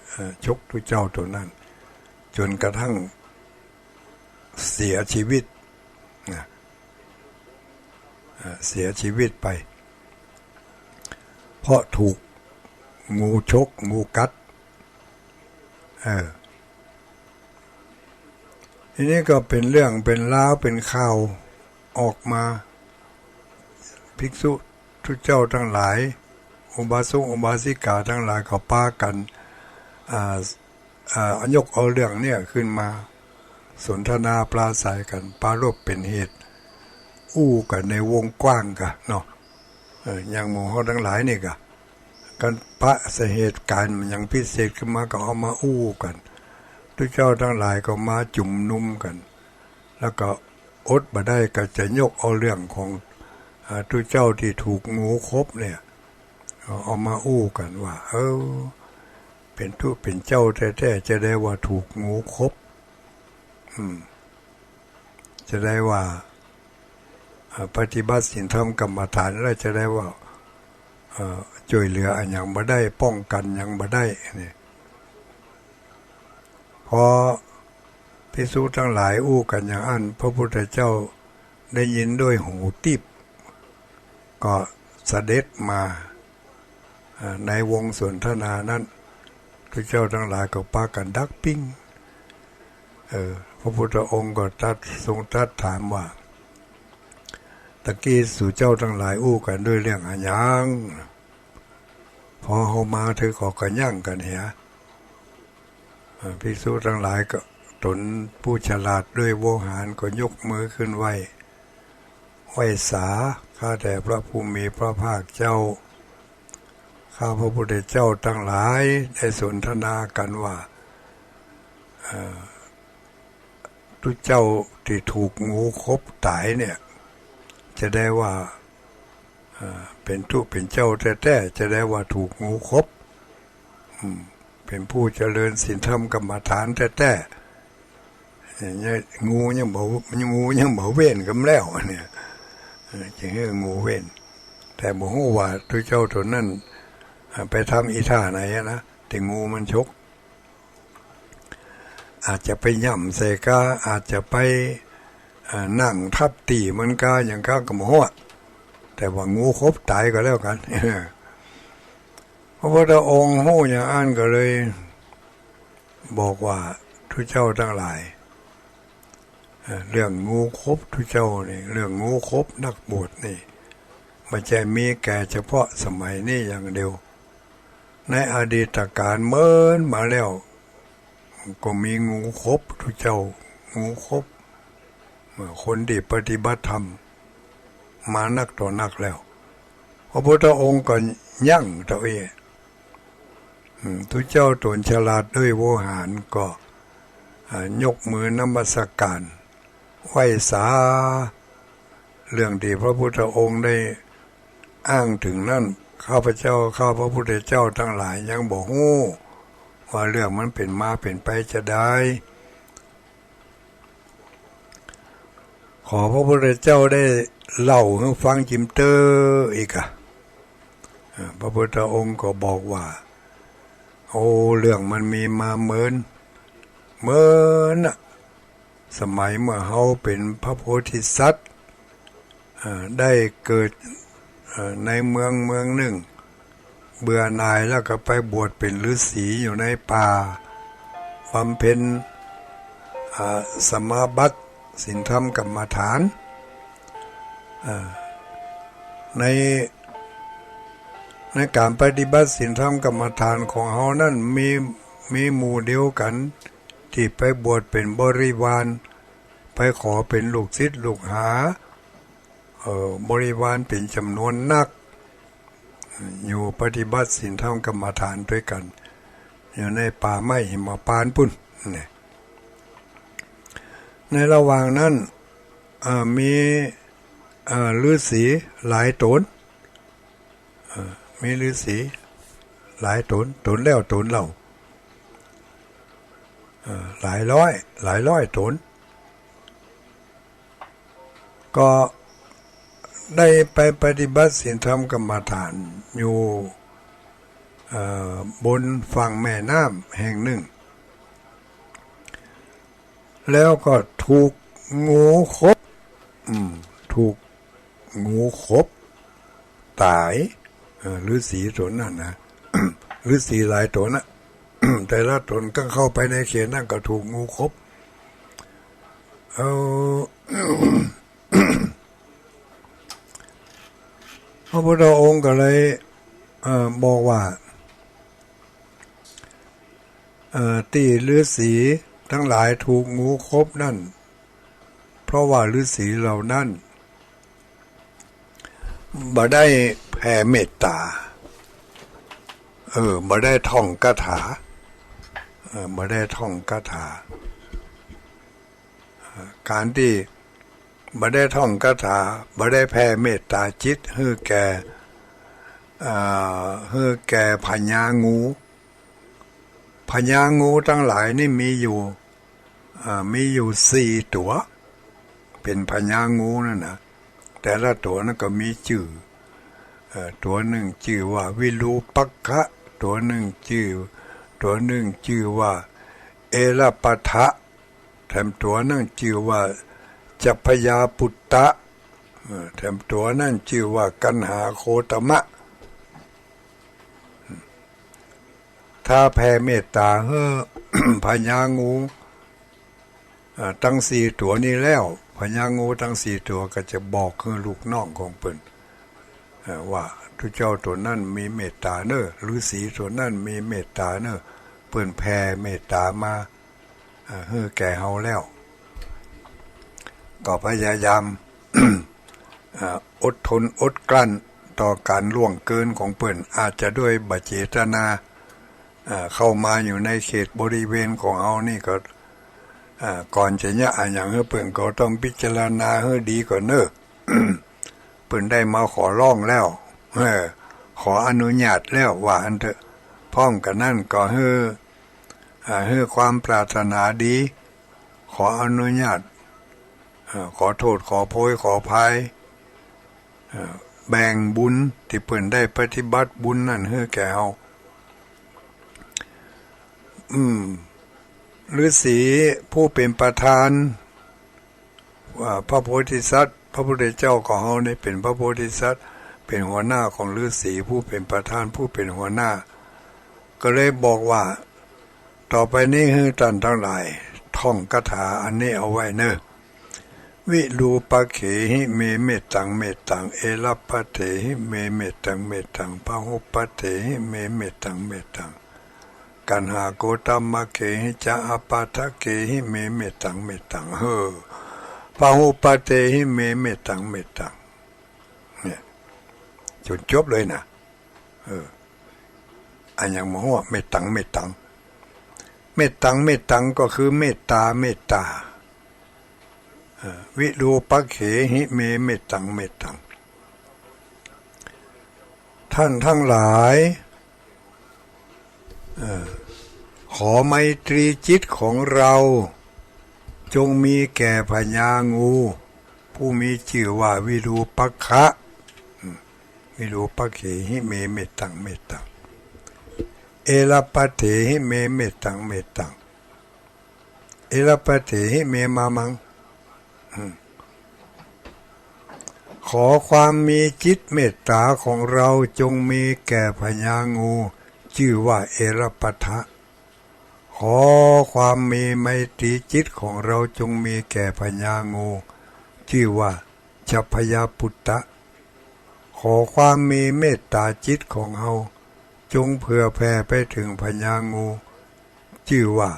เอ่อ ฉกตุ๊เจ้าตั๋วนั้น จ๋นกระทั่งเสียชีวิตนะ เอ่อ เสียชีวิตไป เพราะถูกงูฉก งูกัด เออ ทีนี้ก็เป๋นเรื่องเป๋นราวเป๋นข่าวออกมา ภิกษุตุ๊เจ้าตังหลาย อุบาสกอุบาสิกาตังหลายก็ปากั๋น อ่า อ่า ยกเอาเรื่องเนี่ยขึ้นมาสนทนาปราศรัยกั๋น ปรารภเป๋นเหตุ อู้กั๋นในวงกว้างก่ะเนาะ เออ อย่างหมู่เฮาตังหลายนี่ก่ะ กันปะสะเหตุก๋ารณ์หยังพิเศษขึ้นมาก็เอามาอู้กั๋น ตุ๊เจ้าตังหลายก็มาจุมนุมกั๋น แล้วก็อดบ่ได้ก็จะยกเอาเรื่องของ อ่า ตุ๊เจ้าตี้ถูกงูขบเนี่ย เอา เอามาอู้กั๋นว่า เออ เป๋นตุ๊เป๋นเจ้าแต๊ๆ จะใดว่าถูกงูขบ อืม จะใดว่า เอ่อ ปฏิบัติศีลธรรมกรรมฐานแล้วจะใดว่า เอ่อ จ้วยเหลืออะหยังบ่ได้ ป้องกั๋นหยังบ่ได้นี่ พอภิกษุตังหลายอู้กั๋นอย่างอั้น พระพุทธเจ้าได้ยินด้วยหูทิพย์ ก็เสด็จมา อ่า ในวงสนทนานั้น ตุ๊เจ้าตังหลายก็ปากั๋นดักปิ้ง เออ พระพุทธองค์ก็ตรัส ทรงตรัสถามว่า ตะกี้สูเจ้าตังหลายอู้กั๋นด้วยเรื่องอะหยัง พอเฮามาเถิงก็กระยั้งกั๋นเหีย อ่า ภิกษุตังหลายก็ ต๋นผู้ฉลาดด้วยโวหารก็ยกมือขึ้นไหว้ ไหว้สา ข้าแต่พระผู้มีพระภาคเจ้า ข้าพระพุทธเจ้าตังหลายได้สนทนากั๋นว่า เอ่อ ตุ๊เจ้าตี้ถูกงูขบต๋ายเนี่ย จะใดว่า เอ่อ เป๋นตุ๊เป๋นเจ้าแต๊ๆ จะใดว่าถูกงูขบ อืม เป๋นผู้เจริญศีลธรรมกรรมฐานแต๊ๆ เนี่ย งูยังบ่ งูยังบ่เว้นกำแล้วเนี่ย เออ จึงหื้องูเว้น แต่บ่ฮู้ว่าตุ๊เจ้าตั๋วนั้น อ่า ไปทำอีท่าไหนอะนะ ตี้งูมันฉก อาจจะไปหย่ำใส่กา อาจจะไป อ่า นั่งทับตี้มันกา หยังกาก็บ่ฮู้อะ แต่ว่างูขบต๋ายก็แล้วกั๋น พระพุทธองค์ฮู้อย่างอั้นก็เลยบอกว่า ตุ๊เจ้าตังหลาย เอ่อ เรื่องงูขบตุ๊เจ้านี่ เรื่องงูขบนักบวชนี่ บ่ใจ้มีแก่เฉพาะสมัยนี้อย่างเดียว ในอดีตกาลเมินมาแล้ว ก็มีงูขบตุ๊เจ้า งูขบ เอ่อ คนตี้ปฏิบัติธรรมมานักต่อนักแล้ว พระพุทธองค์ก็ยั้งเต้าอี้ อืม ตุ๊เจ้าต๋นฉลาดด้วยโวหารก็ อ่า ยกมือนมัสการ ไหว้สา เรื่องตี้พระพุทธองค์ได้ อ้างเถิงนั้น ข้าพเจ้า ข้าพระพุทธเจ้าตังหลายยังบ่ฮู้ว่าเรื่องมันเป๋นมาเป๋นไปจาใด ขอพระพุทธเจ้าได้เล่าหื้อฟังจิมเต๊อะ อีกอะ อ่า พระพุทธองค์ก็บอกว่า โอ้ เรื่องมันมีมาเมิน เมินน่ะ สมัยเมื่อเฮาเป๋นพระโพธิสัตว์ อ่า ได้เกิด อ่า ในเมืองเมืองนึ่ง เบื่อหน่ายแล้วก็ไปบวชเป๋นฤๅษีอยู่ในป่า บำเพ็ญ อ่า สมาบัติศีลธรรมกรรมฐาน อ่า ใน ในก๋านปฏิบัติศีลธรรมกรรมฐานของเฮานั้นมี มีหมู่เดียวกั๋น ตี้ไปบวชเป๋นบริวาร ไปขอเป๋นลูกศิษย์ลูกหา เอ่อ บริวารเป๋นจ๋ำนวนนัก อยู่ปฏิบัติศีลธรรมกรรมฐานตวยกั๋น อยู่ในป่าไม้หิมพานต์ปู้น นี่ ในระหว่างนั้น เอ่อ มี เอ่อ ฤๅษีหลายต๋น เอ่อ มีฤๅษีหลายต๋น ต๋นแล้วต๋นเล่า เอ่อ หลายร้อย หลายร้อยต๋น ก็ได้ไปปฏิบัติศีลธรรมกรรมฐานอยู่ เอ่อ บนฝั่งแม่น้ำแห่งนึ่ง แล้วก็ถูกงูขบ อืม ถูก งูขบต๋าย เออ ฤๅษีต๋นนั้นนะ ฤๅษีหลายต๋นน่ะ แต่ละต๋นก็เข้าไปในเขตนั้นก็ถูกงูขบ เอ่อ พระพุทธองค์ก็เลย เอ่อ บอกว่า เอ่อ ตี้ฤๅษีตังหลายถูกงูขบนั้น เพราะว่าฤๅษีเหล่านั้นบ่ได้แผ่เมตต๋า เออ บ่ได้ท่องคาถา เออ บ่ได้ท่องคาถา เอ่อ ก๋านตี้บ่ได้ท่องคาถา บ่ได้แผ่เมตต๋าจิตหื้อแก่ เอ่อ หื้อแก่พญางู พญางูตังหลายนี่มีอยู่ อ่า มีอยู่สี่ตั๋ว เป๋นพญางูนั่นนะ แต่ละตั๋วนั้นก็มีจื้อ เอ่อ ตั๋วนึ่งจื้อว่าวิรูปักขะ ตั๋วนึ่งจื้อ ตั๋วนึ่งจื้อว่าเอระปะทะ แถมตั๋วนึ่งจื้อว่าจัพพยาปุตตะ เอ่อ แถมตั๋วนึ่งจื้อว่ากัณหาโคตมะ ถ้าแผ่เมตต๋าหื้อ พญางู อ่า ตังสี่ตั๋วนี้แล้ว พญางูตังสี่ตั๋วก็จะบอกหื้อลูกน้องของเปิ้น เอ่อ ว่าตุ๊เจ้าตั๋วนั้นมีเมตต๋าเน่อ ฤๅษีตั๋วนั้นมีเมตต๋าเน่อ เปิ้นแผ่เมตต๋ามา เอ่อ หื้อแก่เฮาแล้ว ก็พยายาม เอ่อ อดทนอดกลั้นต่อก๋านล่วงเกินของเปิ้น อาจจะด้วยบ่เจตนา เอ่อ เข้ามาอยู่ในเขตบริเวณของเฮานี่ก็ เอ่อ ก่อนจะเยียะอะหยังหื้อเปิ้นก็ต้องพิจารณาหื้อดีก่อนเน่อ เปิ้นได้มาขอร้องแล้ว เออ ขออนุญาตแล้ว ว่าอั้นเต๊อะ พร้อมกั๋นนั้นก็หื้อ อ่า หื้อความปรารถนาดี ขออนุญาต เอ่อ ขอโต้ษ ขอโพย ขออภัย เอ่อ แบ่งบุญตี้เปิ้นได้ปฏิบัติบุญนั้นหื้อแก่เฮา อืม ฤๅษีผู้เป๋นประธาน ว่าพระโพธิสัตว์ พระพุทธเจ้าของเฮานี่เป๋นพระโพธิสัตว์ เป๋นหัวหน้าของฤๅษีผู้เป๋นประธาน ผู้เป๋นหัวหน้า ก็เลยบอกว่า ต่อไปนี้หื้อต้านตังหลายท่องคาถาอันนี้เอาไว้เน่อ วิรูปักเขหิ เม เมตตัง เมตตัง เอระปะเถหิ เม เมตตัง เมตตัง พะหุปะเถหิ เม เมตตัง เมตตัง กัณหาโคตมะเขหิจะ อาปาทะเขหิ เม เมตตัง เมตตัง เออ พะหุปะเถหิ เม เมตตัง เมตตัง เนี่ย จ๋นจบเลยนะ เออ อะหยังบ่ฮู้ เมตตัง เมตตัง เมตตัง เมตตัง ก็คือเมตต๋า เมตต๋า เออ วิรูปักเขหิ เม เมตตัง เมตตัง เ ท่านทั้งหลาย เอ่อ ขอไมตรีจิตของเรา จงมีแก่พญางู ผู้มีจื้อว่าวิรูปักขะ อืม วิรูปักเขหิเมเมตตังเมตตัง เอระปะเถหิเมเมตตังเมตตัง เอระปะเถหิเมมามัง อืม ขอความมีจิตเมตตาของเราจงมีแก่พญางู จื้อว่าเอระปะทะ ขอความมีไมตรีจิตของเราจงมีแก่พญางู จื้อว่าชพยปุตตะ ขอความมีเมตตาจิตของเฮาจงเผื่อแผ่ไปเถิงพญางู จื้อว่า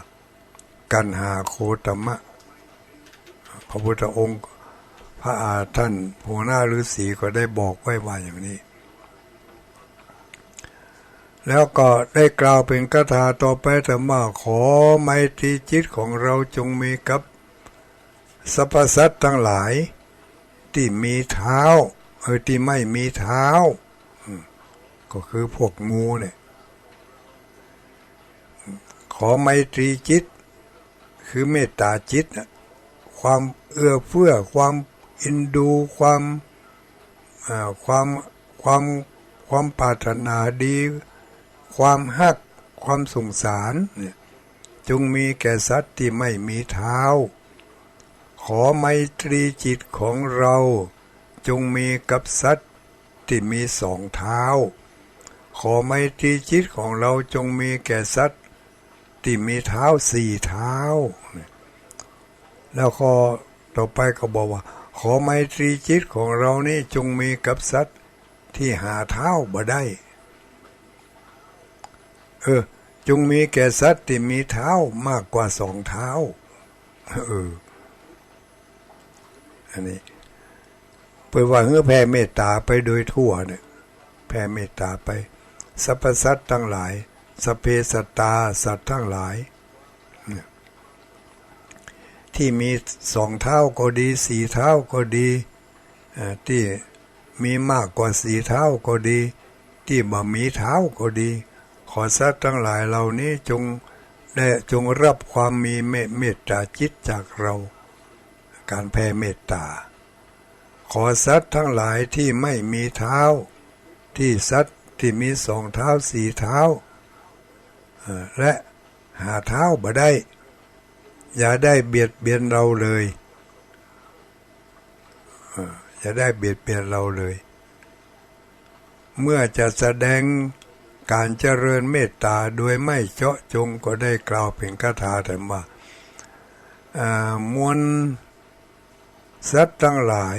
กัณหาโคตมะ พระพุทธองค์ พระอาท่านหัวหน้าฤๅษีก็ได้บอกไว้ว่าอย่างนี้ แล้วก็ได้กล่าวเป๋นคาถาต่อไป ถามว่า ขอไมตรีจิตของเราจงมีกับสรรพสัตว์ทั้งหลาย ตี้มีเท้า เออ ตี้ไม่มีเท้า อืม ก็คือพวกงูเนี่ย ขอไมตรีจิต คือเมตตาจิตน่ะ ความเอื้อเฟื้อ ความเอ็นดู ความ อ่า ความ ความ ความปรารถนาดี ความฮัก ความสงสารเนี่ย จงมีแก่สัตว์ตี้ไม่มีเท้า ขอไมตรีจิตของเราจงมีกับสัตว์ตี้มีสองเท้า ขอไมตรีจิตของเราจงมีแก่สัตว์ตี้มีเท้าสี่เท้า แล้วข้อต่อไปก็บอกว่า ขอไมตรีจิตของเรานี้จงมีกับสัตว์ตี้หาเท้าบ่ได้ เออ จงมีแก่สัตว์ตี้มีเท้ามากกว่าสองเท้า เออ อันนี้ เปิ้นว่าหื้อแผ่เมตตาไปโดยทั่วเนี่ย แผ่เมตตาไป สรรพสัตว์ทั้งหลาย สัพเพสัตตา สัตว์ทั้งหลาย เนี่ย ตี้มีสองเท้าก็ดี สี่เท้าก็ดี เอ่อ ตี้มีมากกว่าสี่เท้าก็ดี ตี้บ่มีเท้าก็ดี ขอสัตว์ทั้งหลายเหล่านี้จงได้ จงรับความมีเม- เมตตาจิตจากเรา ก๋านแผ่เมตตา ขอสัตว์ทั้งหลายตี้ไม่มีเท้า ตี้สัตว์ตี้มีสองเท้าสี่เท้า เอ่อ และหาเท้าบ่ได้ อย่าได้เบียดเบียนเราเลย เอ่อ อย่าได้เบียดเบียนเราเลย เมื่อจะแสดงก๋านเจริญเมตตาโดยไม่เจาะจงก็ได้กล่าวเป๋นคาถาถามว่า อ่า มวลสัตว์ทั้งหลาย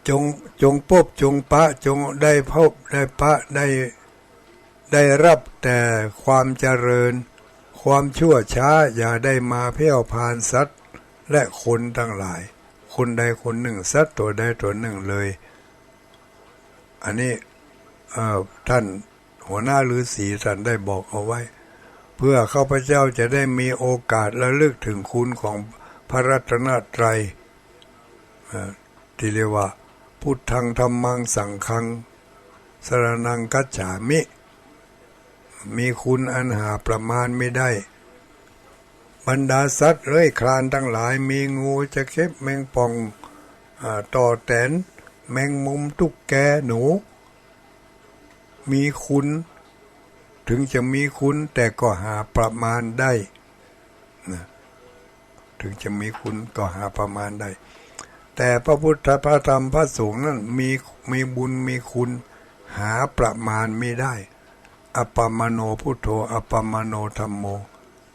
จง จงปบ จงปะ จงได้ปบ ได้ปะ ได้ ได้รับแต่ความเจริญ ความชั่วช้าอย่าได้มาแผ่วพรานสัตว์และคนทั้งหลาย คนใดคนหนึ่ง สัตว์ตัวใดตัวหนึ่งเลย อันนี้ เอ่อ ท่านหัวหน้าฤๅษีท่านได้บอกเอาไว้ เพื่อข้าพเจ้าจะได้มีโอกาสระลึกถึงคุณของพระรัตนตรัย เอ่อ ตี้เรียกว่า พุทธัง ธัมมัง สังฆัง สรณัง คัจฉามิ มีคุณอันหาประมาณมิได้ บรรดาสัตว์เลื้อยคลานทั้งหลาย มีงู ตะเข็บ แมงป่อง อ่า ต่อแตน แมงมุม ตุ๊กแก หนู มีคุณ ถึงจะมีคุณแต่ก็หาประมาณได้นะ ถึงจะมีคุณก็หาประมาณได้ แต่พระพุทธ พระธรรม พระสงฆ์นั้นมี มีบุญมีคุณหาประมาณมิได้ อัปปมาโณพุทโธ อัปปมาโณธัมโม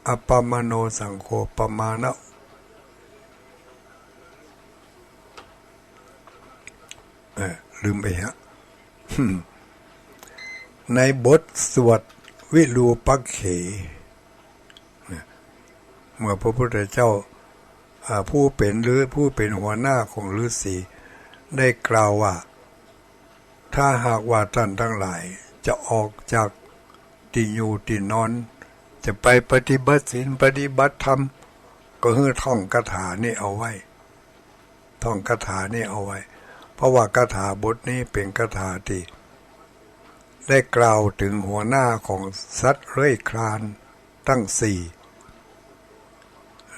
อัปปมาโณสังโฆ ปมาณะ เอ่อ ลืมไปฮะ ในบทสวดวิรูปักเข เมื่อพระพุทธเจ้า อ่า ผู้เป๋นฤๅ- ผู้เป๋นหัวหน้าของฤๅษีได้กล่าวว่า ถ้าหากว่าท่านทั้งหลายจะออกจากตี้อยู่ตี้นอน จะไปปฏิบัติศีลปฏิบัติธรรม ก็หื้อท่องคาถานี้เอาไว้ ท่องคาถานี้เอาไว้ พ เพราะว่าคาถาบทนี้เป๋นคาถาตี้ได้กล่าวเถิงหัวหน้าของสัตว์เลื้อยคลานตังสี่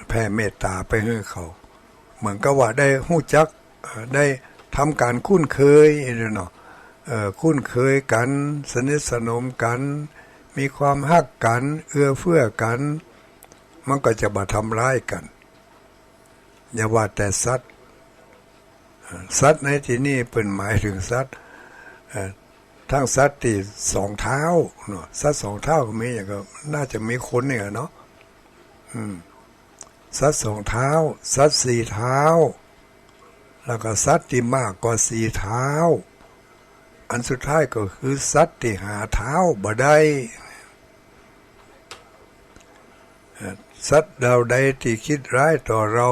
แผ่เมตต๋าไปหื้อเขา เหมือนกับว่าได้ฮู้จัก เอ่อ ได้ทำก๋านคุ้นเคยเนาะ เอ่อ คุ้นเคยกั๋น สนิทสนมกั๋น มีความฮักกั๋น เอื้อเฟื้อกั๋น มันก็จะบ่ทำร้ายกั๋น อย่าว่าแต่สัตว์ เอ่อ สัตว์ในตี้นี้เปิ้นหมายเถิงสัตว์ เอ่อ ตึงสัตว์ตี้สองเท้าเนาะ สัตว์สองเท้าก็มี อย่างก็น่าจะมีคนนี่แหละเนาะ อืม สัตว์สองเท้า สัตว์สี่เท้า แล้วก็สัตว์ตี้มากกว่าสี่เท้า อันสุดท้ายก็คือสัตว์ตี้หาเท้าบ่ได้ เอ่อ สัตว์เหล่าใดตี้คิดร้ายต่อเรา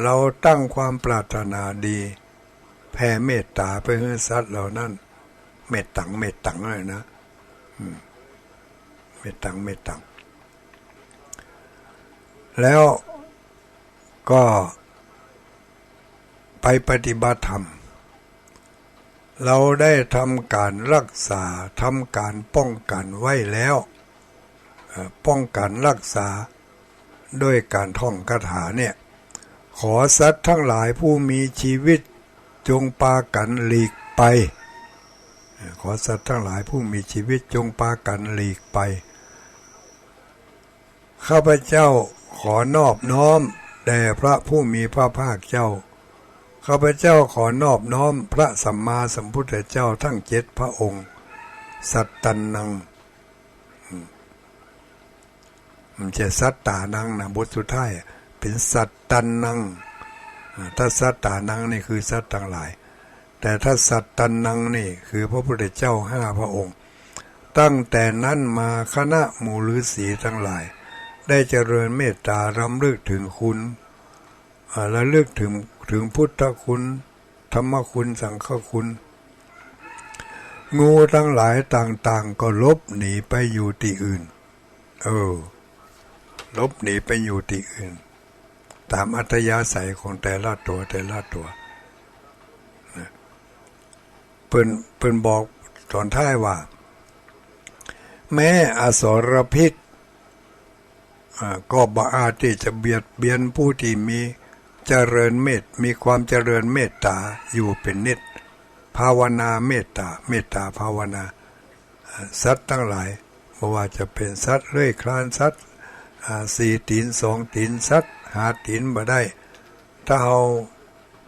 เราตั้งความปรารถนาดี แผ่เมตต๋าไปหื้อสัตว์เหล่านั้น เมตตัง เมตตัง เลยนะ อืม เมตตัง เมตตัง แล้วก็ไปปฏิบัติธรรม เราได้ทำก๋านรักษา ทำก๋านป้องกั๋นไว้แล้ว เอ่อ ป้องกั๋นรักษา ด้วยก๋านท่องคาถาเนี่ย ขอสัตว์ทั้งหลายผู้มีชีวิตจงปากั๋นหลีกไป เอ่อ ขอสัตว์ทั้งหลายผู้มีชีวิตจงปากั๋นหลีกไป ข้าพเจ้าขอนอบน้อมแด่พระผู้มีพระภาคเจ้า ข้าพเจ้าขอนอบน้อมพระสัมมาสัมพุทธเจ้าทั้งเจ็ดพระองค์ สัตตันนัง อืม บ่ใจ้สัตตานังนะ บทสุดท้ายเป๋นสัตตันนัง อ่า ถ้าสัตตานังนี่คือสัตว์ทั้งหลาย แต่ถ้าสัตตันนังนี่คือพระพุทธเจ้าห้าพระองค์ ตั้งแต่นั้นมาคณะหมู่ฤๅษีทั้งหลาย ได้เจริญเมตตารำลึกถึงคุณ อ่า ระลึกถึง ถึงพุทธคุณ ธรรมคุณ สังฆคุณ งูทั้งหลายต่างๆ ก็หลบหนีไปอยู่ตี้อื่น เออ หลบหนีไปอยู่ตี้อื่น ต๋ามอัธยาศัยของแต่ละตั๋ว แต่ละตั๋ว นะ เปิ้น เปิ้นบอกต๋อนท้ายว่า แม้อสรพิษ อ่า ก็บ่อาจตี้จะเบียดเบียนผู้ตี้มีเจริญเมต มีความเจริญเมตต๋าอยู่เป๋นนิจ ภาวนาเมตต๋า เมตต๋าภาวนา อ่า สัตว์ทั้งหลาย บ่ว่าจะเป๋นสัตว์เลื้อยคลาน สัตว์ อ่า สี่ตี๋น สองตี๋น สัตว์ห้าตี๋นบ่ได้ ถ้าเฮา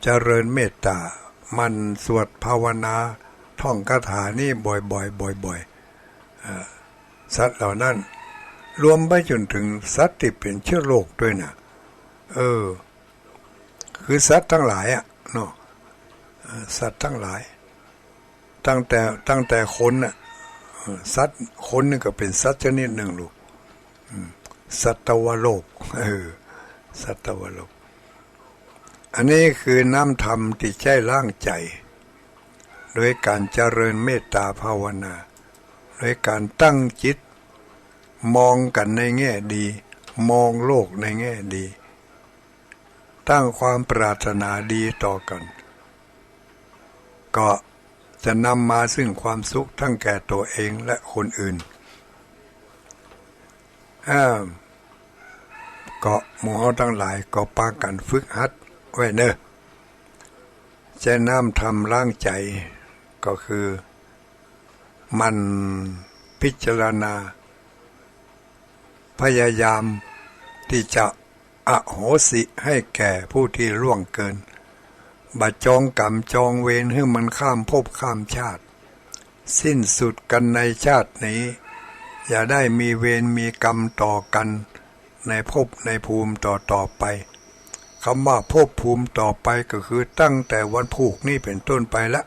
เจริญเมตต๋า หมั่นสวดภาวนา ท่องคาถานี้บ่อยๆ บ่อยๆ อ่า สัตว์เหล่านั้น รวมไปจ๋นเถิงสัตว์ตี้เป๋นเชื้อโรคตวยนะ เออ คือสัตว์ตังหลายอะเนาะ เอ่อ สัตว์ตังหลาย ตั้งแต่ ตั้งแต่คนน่ะ เอ่อ สัตว์ คนนี่ก็เป๋นสัตว์ชนิดนึ่งลูก อืม สัตวโลก เออ สัตวโลก อันนี้คือน้ำธรรมตี้ใจ๊ล้างใจ๋ โดยก๋านเจริญเมตต๋าภาวนา โดยก๋านตั้งจิตมองกั๋นในแง่ดี มองโลกในแง่ดี ตั้งความปรารถนาดีต่อกั๋น ก็จะนำมาซึ่งความสุขทั้งแก่ตั๋วเองและคนอื่น อ่า ก็หมู่เฮาตังหลายก็ปากั๋นฝึกหัดไว้เน่อ ใจ๊น้ำธรรมล้างใจ๋ ก็คือ หมั่นพิจารณา พยายามตี้จะอโหสิให้แก่ผู้ตี้ล่วงเกิน บ่จองกรรมจองเวรหื้อมันข้ามภพข้ามชาติ สิ้นสุดกั๋นในชาตินี้ อย่าได้มีเวรมีกรรมต่อกั๋นในภพในภูมิต่อๆ ไป กำว่าภพภูมิต่อไปก็คือตั้งแต่วันพูกนี้เป๋นต้นไปละ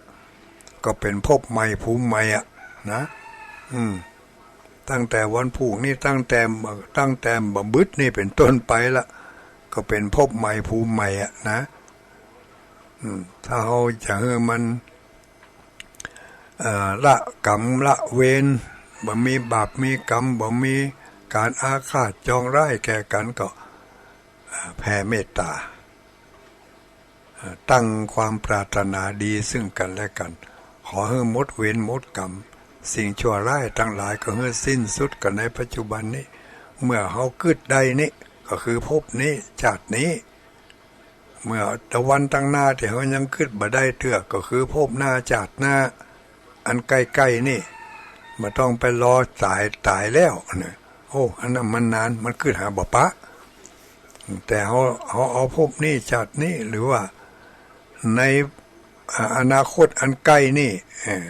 ก็เป๋นภพใหม่ภูมิใหม่อะนะ อืม ตั้งแต่วันพูกนี้ ตั้งแต่ ตั้งแต่บ่าบึดนี้เป๋นต้นไปละ ก็เป๋นภพใหม่ภูมิใหม่อะนะ อืม ถ้าเฮาจะหื้อมัน เอ่อ ละกรรมละเวร บ่มีบาปมีกรรม บ่มีก๋านอาฆาตจองร้ายแก่กั๋น ก็ อ่า แผ่เมตต๋า ตั้งความปรารถนาดีซึ่งกั๋นและกั๋น ขอหื้อหมดเวรหมดก๋รรม สิ่งชั่วร้ายตังหลายก็หื้อสิ้นสุดกั๋นในปัจจุบันนี้ เมื่อเฮากึ๊ดได้นี้ ก็คือภพนี้ จาตินี้ เมื่อตะวันตังหน้าตี้เฮายังกึ๊ดบ่ได้เตื้อ ก็คือภพหน้าจาติหน้า อันใก้ๆ นี้ บ่ต้องไปรอต๋าย ต๋ายแล้วนะ โอ้ อันนั้นมันนาน มันกึ๊ดหาบ่ปะ แต่เฮา เฮาเอาภพนี้จาตินี้ หรือว่าใน อ่า อนาคตอันใก้นี้ เอ่อ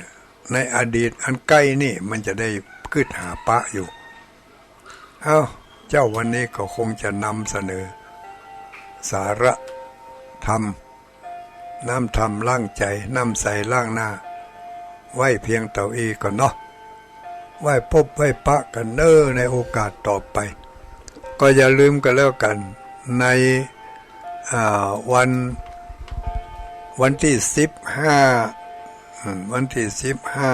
ในอดีตอันใก้นี้ มันจะได้กึ๊ดหาปะอยู่ เอ้า เจ้า วันนี้ก็คงจะนำเสนอ สาระธรรม น้ำธรรมล้างใจ๋ น้ำใสล้างหน้า ไว้เพียงเต้าอี้ก่อนเนาะ ไว้ปบไว้ปะกั๋นเน้อในโอกาสต่อไป ก็อย่าลืมกั๋นแล้วกั๋น ใน อ่า วัน วันตี้สิบห้า อืม วันตี้สิบห้า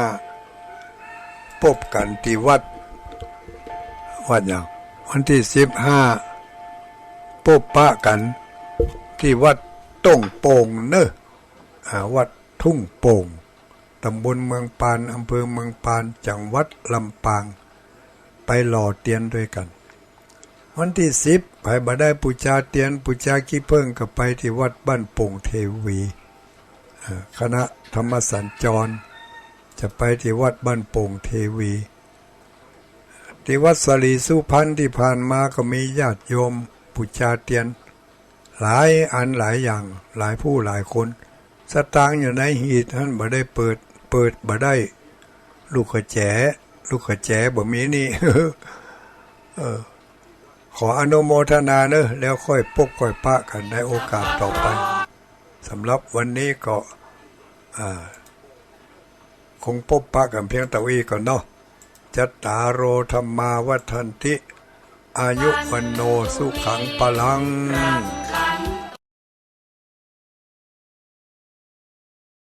ปบกั๋นตี้วัด วัดหยัง วันตี้สิบห้า ปบปะกั๋นตี้วัดต้งโป่งเน้อ อ่า วัดทุ่งโป่ง ต๋ำบลเมืองปาน อำเภอเมืองปาน จังหวัดลำปาง ไปหล่อเตียนตวยกั๋น วันตี้สิบ ใผบ่ได้ปู๋จาเตียน ปู๋จาขี้เผิ้ง ก็ไปตี้วัดบ้านโป่งเทวี อ่า คณะธรรมสัญจร จะไปตี้วัดบ้านโป่งเทวี ตี้วัดสลีสุพรรณตี้ผ่านมาก็มีญาติโยมปู๋จาเตียน หลายอันหลายอย่าง หลายผู้หลายคน สตางค์อยู่ในหีบหั้นบ่ได้เปิด เปิดบ่ได้ ลูกกระแจ ลูกกระแจบ่มีนี่ เออ ขออนุโมทนาเน้อ แล้วค่อยปบค่อยปะกั๋นในโอกาสต่อไป สำหรับวันนี้ก็ อ่า คงปบปะกั๋นเพียงเต้าอี้ก่อนเนาะ จัตตาโร ธัมมา วัฑฒันติ อายุ วัณโณ สุขัง พลัง